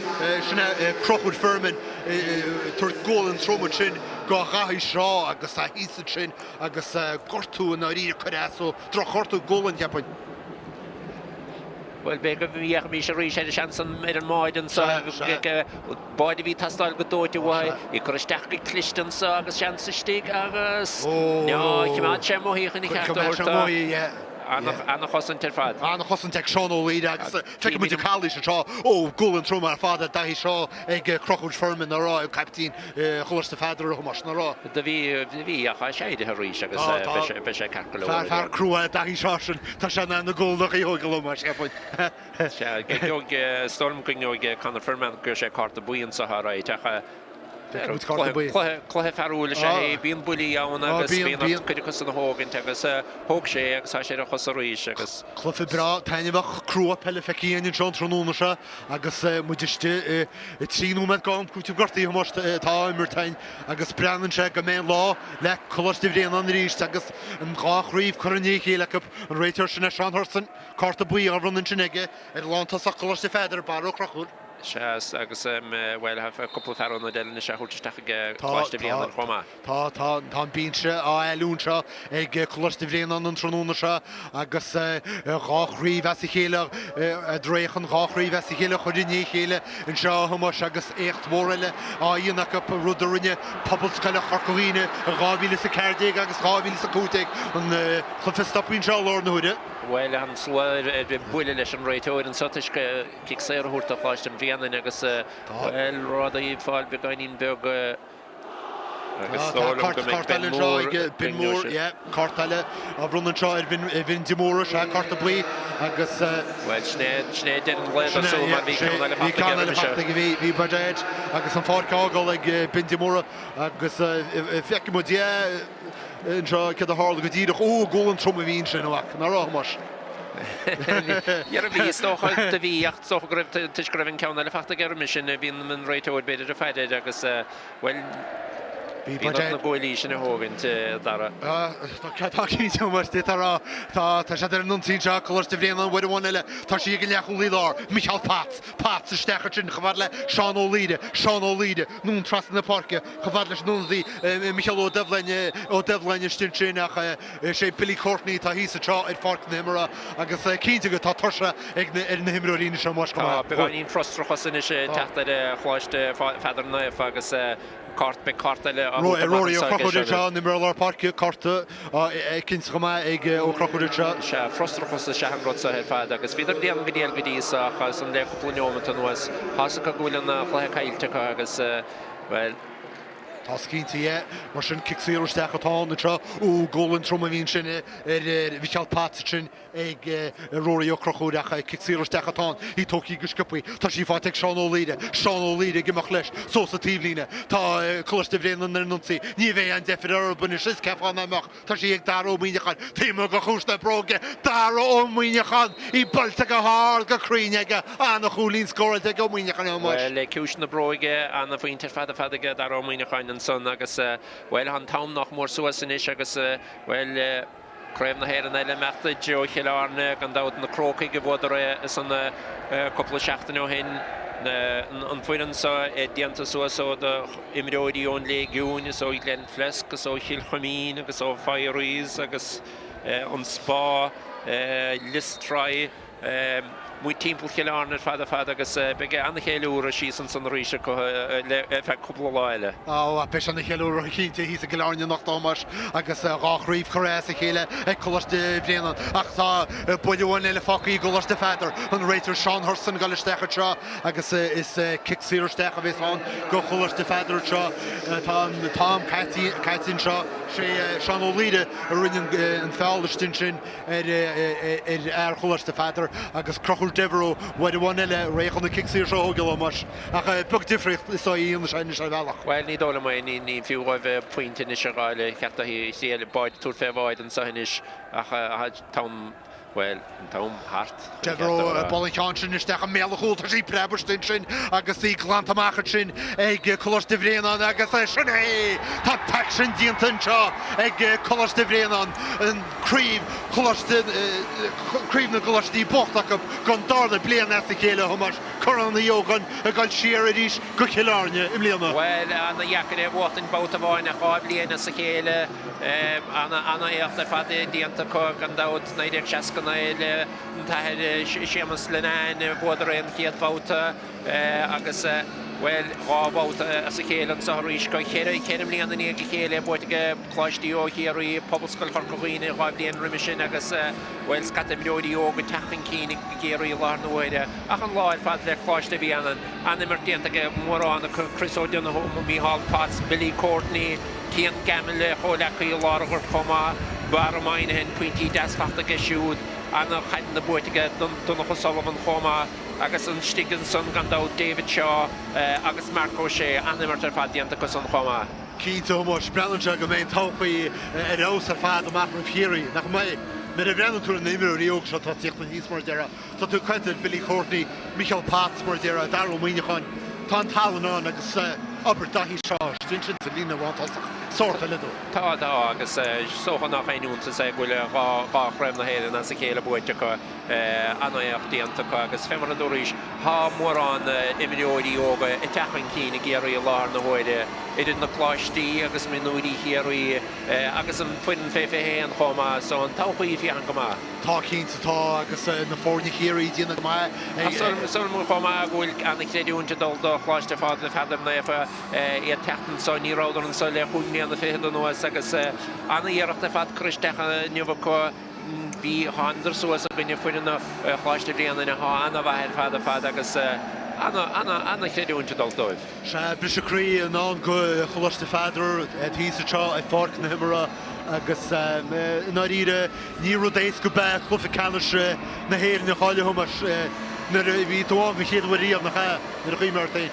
sin é Conchúr Firmin, ag tabhairt gualainn trom ansin do Dhaithí Shaw agus tá thíos ansin agus gortú i ndáiríre curtha as ó drochghortú gualainn, cheapfainn.
Bhuel, b'fhéidir go bhféachfaimis arís ar an seans ar an mbáide anseo. Báide a bhí ag teastáil go dóite uathu. Í curtha isteach go cliste anseo agus seans istigh agus choimeád sé amuigh í chun a cheart a thabhairt dó. Ana-chosaint ar fad.
Ana-chosaint ag Seán Ó Laoire agus feicfidh muid an calaois anseo ó gualainn trom ar fad ar Daithí Shaw ag Conchúr Firmin a rá, caiptín Choláiste Pheadair a Thomáis, ná raibh?
Do bhí, bhí, ach tá sé éirithe arís agus beidh sé ceart go leor.
Fear crua é Daithí Shaw sin, tá sé in ann na gualainneacha a thógáil ó Thomáis, cheapfainn.
Sea, is dóigh liom go ngeobhaidh Conor Firmin, go gheobhaidh sé cárta buí anseo alright ach cluiche fearúil is ea é, bíonn buillí ann agus bíonn ort cuid acu san a thógaint agus thóg sé é agus tá sé ar a chosa arís agus.
Cluiche breá taitneamhach crua peile feicthe againn anseo an tráthnóna seo agus muid istigh i 3 nóiméad go am cúitimh gortaithe a Thomáis atá á imirt againn agus breathnaíonn sé go mbeidh an lá le Coláiste Bhréanainn arís agus an dhá chraobh curtha i ndiaidh a chéile acu. An réiteoir sin é Seán Hurson, cárta buí á bhronnadh ansin aige ar lántosach Choláiste Pheadair, Barra Ó Conchúir.
Sea, agus, bhuel, tá cúpla fear ionaid eile anois á thabhairt isteach ag Coláiste Bhréanainn chomh maith.
Tá, tá, tá an binse á éilliú anseo ag Coláiste Bhréanainn an tráthnóna seo agus dhá chraobh as a chéile, tar éis an dhá chraobh as a chéile a chur i ndiaidh a chéile anseo a Thomáis agus éacht mhór eile á dhéanamh acu, rud a rinne Pobalscoil Chorca Dhuibhne in 2014 agus 2015, an cluiche stoptha anseo i láthair na huaire.
Bhuel, an slua ar buile leis an réiteoir anseo toisc cic saor a thabhairt do Choláiste Bhréanainn agus, bhuel, rudaí ag fáil beagáinín beag agus is dóigh liom go mbeidh
Ben Moore, Ben Moore, yeah, cárta eile á bhronnadh anseo ar Bhinn de Mórdha, sea, cárta buí agus.
Bhuel, sin é, sin é deireadh an lae dar súil mar bhí ceann eile fachta
aige roimhe seo. Bhí, bhí Burdett agus an pháirc á fhágáil ag Ben de Mórdha agus feicfidh muid, yeah. Anseo, céard a tharla go díreach? Ó, gualainn trom a bhí ansin, a mhac. Nach raibh, a Thomáis?
Dhera bhí, is dócha, do bhí, ach is dócha go raibh, toisc go raibh an ceann eile fachta aige roimis sin, bhí an réiteoir b'fhéidir ag faire air agus, bhuel, bhí ort na guaillí sin a thógaint, a Dhara.
Tá cinnte, a Thomáis, d'fhéadfá a rá. Tá, tá siad ar an ionsaí anseo, Coláiste Bhréanainn, uair amháin eile, tá sí ag an leathchúlaí láir, Micheál Potts, Potts isteach ansin chomh fada le Seán Ó Laoire, Seán Ó Laoire, anonn trasna na páirce, Chomh fada leis an ionadaí Micheál Ó Doibhlin, Ó Doibhlin istigh ansin ach is é Billy Courtney atá thíos anseo ar pháirc na himeartha agus cinnte go tá tuirse ag na ar na himreoirí anois
Thomáis chomh maith. Tá beagáinín frustrachas anois ag teacht ar Choláiste Pheadair Naofa agus cárta, beidh cárta eile á thabhairt amach
Rory Ó anseo aige Conchúir anseo, an imreoir lár páirce, cárta á fheicint chomh maith ag Ó Conchúir anseo.
Sea, frustrachas is ea an rud seo ar fad agus bhíodar ag déanamh go diail go dtí so ach ansan le cúpla neomat anuas tá's acu go bhfuil an cluiche caillte acu agus Bhuel.
Tá cinnte, yeah. Mar sin, cic saor isteach atá ann anseo. Ó, gualainn trom a bhí ansin ar Mhicheál Potts ansin ag Rory Ó Conchúir ach cic saor isteach atá ann. Í tógtha go sciobtha. Tá sí faighte ag Seán Ó Laoire. Seán Ó Laoire ag imeacht leis suas an taobhlíne. Tá Coláiste Bhréanainn ar an ionsaí. Ní bheidh aon deifir orthu anois is cén fáth nach mbeadh. Tá sí ag Dara Ó Muíneacháin, taobh amuigh de chuas na bróige, Dara Ó Muíneacháin, í buailte go hard go cruinn aige, ana-chúilín scóráilte ag Ó Muíneacháin a
Thomáis. Bhuel, ciumhais na bróige, ana-phointe ar fad ar fad aige Dara Ó Muíneacháin ansan agus, bhuel, tá an t-am nach mór suas anois agus, bhuel, Craobh na hÉireann eile imeacht i dtreo Chill Airne, gan dabht, na Crócaigh a bhuadar é san cúpla seachtain ó shin. An foireann seo déanta suas ó imreoirí ón Léigiún is ó Ghleann Fleasc is ó Chill Chuimín agus ó Firies agus an Spá, Lios Troy. Amuigh timpeall Chill Airne ar fad ar fad agus beidh an-cheiliúradh síos ansan arís acu ar feadh cúpla lá eile.
Á, beidh sé ina cheiliúradh cinnte thíos i gCill Airne anocht, a Thomáis, agus 2 chraobh curtha as a chéile ag Coláiste Bhréanainn. Ach tá buille amháin eile fágtha i gColáiste Pheadair, an réiteoir Seán Hurson ag dul isteach anseo agus is cic saor isteach a bhéas ann do Choláiste Pheadair anseo. Tá an t-am caite anseo. Sé Seán Ó Laoire a rinne an feall istigh ansin. ar fhear Choláiste Pheadair agus Conchúr Devereux uair amháin eile réidh chun an cic saor seo a thógáil, a Thomáis. Ach beag difríocht is dóigh a dhéanfaidh sé anois ar bhealach.
Bhuel, ní dóigh liom é. Ní fiú dóibh pointe anois a fháil. Cheart dóibh báide a tabhairt fé bháide anseo anois ach an t-am, bhuel, an t-am thart.
Devereux ag bualadh an cheann sin isteach i mbéal an chúil. Tá sí ag preabadh istigh ansin agus í glanta amach ansin ag Coláiste Bhréanainn agus sin é! Tá t-aicsean déanta anseo ag Coláiste Bhréanainn. An Craobh Choláiste, Craobh na gColáistí buachta acu don darna bliain as a chéile, a Thomáis. Corn Uí Ógáin ag dul siar arís go Cill Airne i mbliana.
Bhuel, ana-dheacair é a bhuachtaint babhta amháin ach 2 bhliain as a chéile. Ana-éacht ar fad déanta acu gan dabht. 1969 le an tAthair Séamus Linnane, bhuadar é an chéad bhabhta agus, bhuel, 2 bhabhta as a chéile anseo arís. 4 mbliana i ndiaidh a chéile buaite ag Coláistí ó Chiarraí, Pobalscoil Chorca Dhuibhne 2 bhliain roimhe sin agus, bhuel, scata imreoirí óga ag teacht chun cinn i gCiarraí i láthair na huaire. Ach an lá ar fad le Coláiste Bhréanainn, an-imirt déanta ag mórán acu, Chris O'Donoghue, Micheál Potts, Billy Courtney, Cian Gammill, a chomhleacaí i lár an ghoirt chomh maith, Barra Moynihan, pointí deas fachta aige siúd, an-chaideanna buaite aige Donncha O'Sullivan chomh maith agus istigh ansan gan dabht David Shaw agus Mark O'Shea, an-imirt ar fad déanta acu san chomh maith.
Cinnte, a Thomáis, breathnaíonn sé go mbeidh an todhchaí ar fheabhas ar fad amach roimh Chiarraí, nach mbeidh? Nuair a bhreathnaíonn tú ar na himreoirí óga seo atá ag tíocht aníos, mar a déarfá, tá tú ag caint ar Billy Courtney, Micheál Potts, mar a déarfá, Dara Ó Muimhneacháin, tá an tallann ann agus obair Daithí Shaw istigh ansin sa líne lántosach, sórt eile dó.
Tá, tá, agus is dócha nach aon iontas é go bhfuil 2 Chraobh na hÉireann as a chéile buaite acu. An-éacht déanta acu agus fé mar a dúraís, tá mórán imreoirí óga ag teacht chun cinn i gCiarraí i láthair na huaire, idir na coláistí agus mionúirí Chiarraí agus an foireann fé 21 chomh maith, so an todhchaí ag féachaint go maith.
Tá cinnte, tá, agus na foirne Chiarraí ag déanamh go maith.
Ach súil agam chomh maith go bhfuil an-chreidiúint ag dul do Choláiste Pheadair Naofa, iad teacht anso, ní rabhadar anso le chúig mbliana fichead anuas agus an-iarracht ar fad curtha isteach inniu acu. Bhí, thánadar suas i gcoinne foireann Choláiste Bhréanainn athá ana-mhaith ar fad ar fad agus ana-ana-ana-chreidiúint ag dul dóibh.
Sea, briseadh croí i ndán do Choláiste Pheadair thíos anseo ag pháirc na himeartha agus i ndáiríre ní rud éasca ab ea cluiche ceannais na hÉireann a chailleadh, a Thomáis, nuair a bhí tú ann den chéad uair riamh, nach ea, nuair a chuimhneofá ort féin?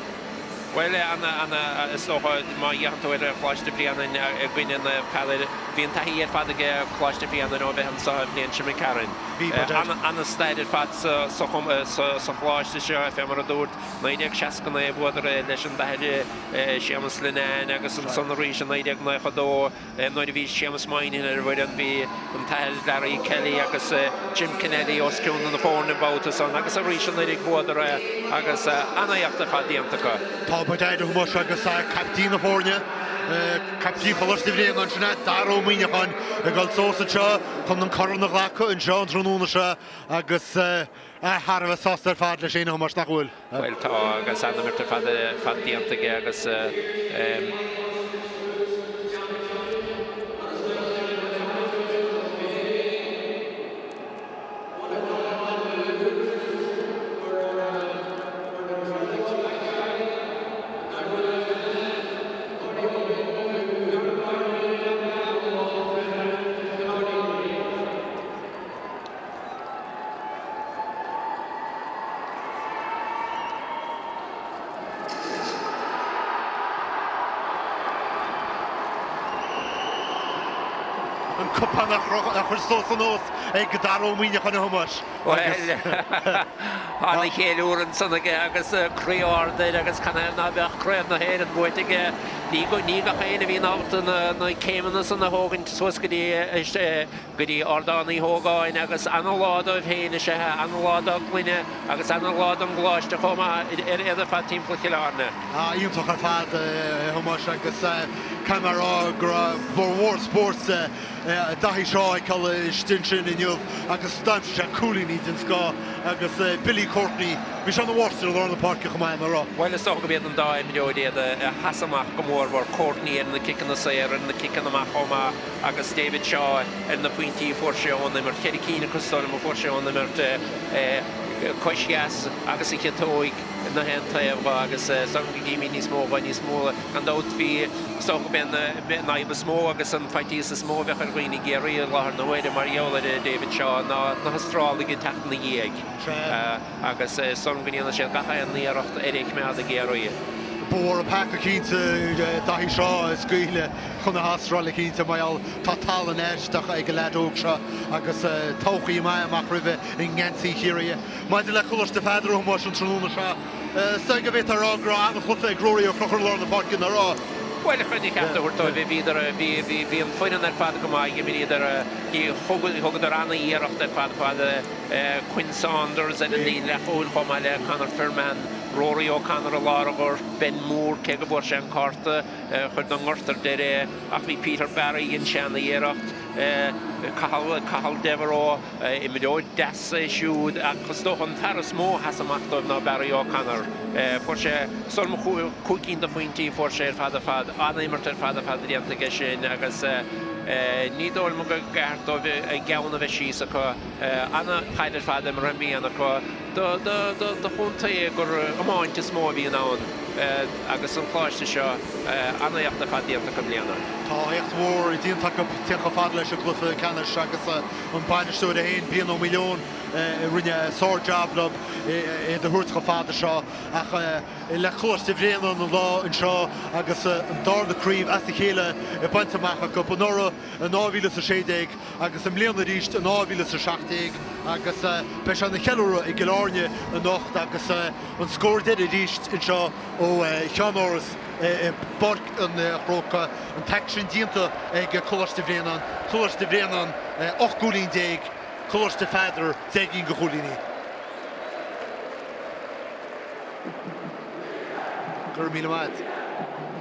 Bhuel, ana, is dócha, má fhéachann tú ar Choláiste Bhréanainn i gcoinne Naomh Peadar, bhí an taithí ar fad ag Coláiste Bhréanainn ó bheith anseo an bhliain seo imigh tharainn.
Bhí, ba deimhin.
Ana-stair ar fad sa choláiste seo, fé mar a dúrt, 1969 bhuadar é leis an tAthair Séamus Linnane agus ansan arís i 1992. Nuair a bhí Séamus Moynihan ar an bhfoireann bhí an tAthair Larry Kelly agus Jim Kennelly os cionn na foirne an babhta san agus arís anuraidh bhuadar é agus an-éacht ar fad déanta acu.
Tá ba deimhin, a Thomáis, agus caiptín na foirne, caiptín Choláiste Bhréanainn, sin é Dara Ó Muimhneacháin ag dul suas anseo chun an corn a ghlacadh anseo an tráthnóna seo agus é thar a bheith sásta ar fad leis féin, a Thomáis, nach bhfuil?
Bhuel tá, agus an-imirt ar fad fad déanta aige agus.
An cupán á chur suas anuas ag Dara Ó Muimhneacháin, a Thomáis.
Bhuel, ana-cheiliúradh ansan aige agus croí ard air agus canathaobh ná beadh Craobh na hÉireann buaite aige. Ní gach éinne a bhíonn ábalta na céimeanna san a thógaint suas go dtí go dtí Ardán Uí Hógáin agus ana-lá dóibh féin is ea, ana-lá dá gclainne agus ana-lá don gcoláiste chomh maith ar iad ar fad timpeall Chill Airne.
Iontach ar fad, a Thomáis, agus caithfidh mé a rá go raibh ba mhór spórt Daithí Shaw a fheiceáil istigh ansin inniu agus d'aimsigh sé cúilíní den scoth agus Billy Courtney, bhí sé ina mháistir i lár na páirce chomh maith, nach raibh?
Bhuel, is dócha gurb iad an dá imreoir iad a sheas amach go mórmhór, Courtney ar na ciceanna saora, ar na ciceanna amach chomh maith agus David Shaw ar na pointí a fuair sé ón imirt, cheithre cinn acu is dóigh liom a fuair sé ón imirt, cois dheas agus a chiotóig na haon taobh dho agus is dóigh liom go gcífimid níos mó dho, níos mó. Gan dabht bhí, is dócha gurb é an fhadhb is mó agus an faitíos is mó a bheadh ar dhaoine i gCiarraí i láthair na huaire mar gheall ar David Shaw ná na hAstrálaigh ag teacht ina dhiaidh agus is dóigh liom go ndéanfaidh siad gach aon iarracht ar é a choimeád i gCiarraí.
Ba mhór an peaca cinnte Daithí Shaw a scaoileadh chun na hAstráile cinnte mar gheall tá tallann aisteach ag an leaid óg seo agus todhchaí maith amach roimhe i ngeansaí Chiarraí. Maidir le Coláiste Pheadair a Thomáis an tráthnóna seo, Is dóigh go bhféadfá a rá go raibh an-chluiche ag Rory Ó Conchúir i lár na páirce, nach raibh?
Bhuel, chun an ceart a thabhairt dóibh, bhíodar, bhí, bhí, bhí an foireann ar fad go maith, d'imríodar, thugadar an-iarracht ar fad, fad, Quinn Saunders ar an líne leathchúil chomh maith le Conor Firman, Rory O'Connor i lár an ghoirt, Ben Moore, cé go bhfuair sé an cárta, chuir don ngort ar deireadh é, ach bhí Peter Barry, dhein sé an-iarracht, Cathal, Cathal Devereux. Imreoir deas é siúd ach is dócha an fear is mó a sheas amach dóibh ná Barry O'Connor. Fuair sé stoirm chúig cinn de phointí a fuair sé ar fad ar fad. An-imirt ar fad ar fad déanta aige sin agus ní dóigh liom go gcaithfear dóibh a gceann a bheith síos acu. An-chaid ar fad imeartha i mbliana acu do chontae gur iomáint is mó a bhíonn ann agus an coláiste seo an-éacht ar fad déanta acu i mbliana.
Tá éacht mhór déanta acu teacht chomh fada leis an gcluiche ceannais agus an bainisteoir é féin, Brian Ó Maoileoin, a rinne sár-jab leo iad a thabhairt chomh fada seo ach le Coláiste Bhréanainn an lá anseo agus an darna craobh as a chéile bainte amach acu anuraidh in 2016 agus i mbliana arís in 2017 agus beidh sé ina cheiliúradh i gCill Airne anocht agus an scór deiridh arís anseo ó cheannáras i bPáirc an Chrócaigh, an t-aicsean déanta ag Coláiste Bhréanainn, Coláiste Bhréanainn 18 gcúilín, Coláiste Pheadair 10 gcinn de chúilíní. Go raibh míle maith agat.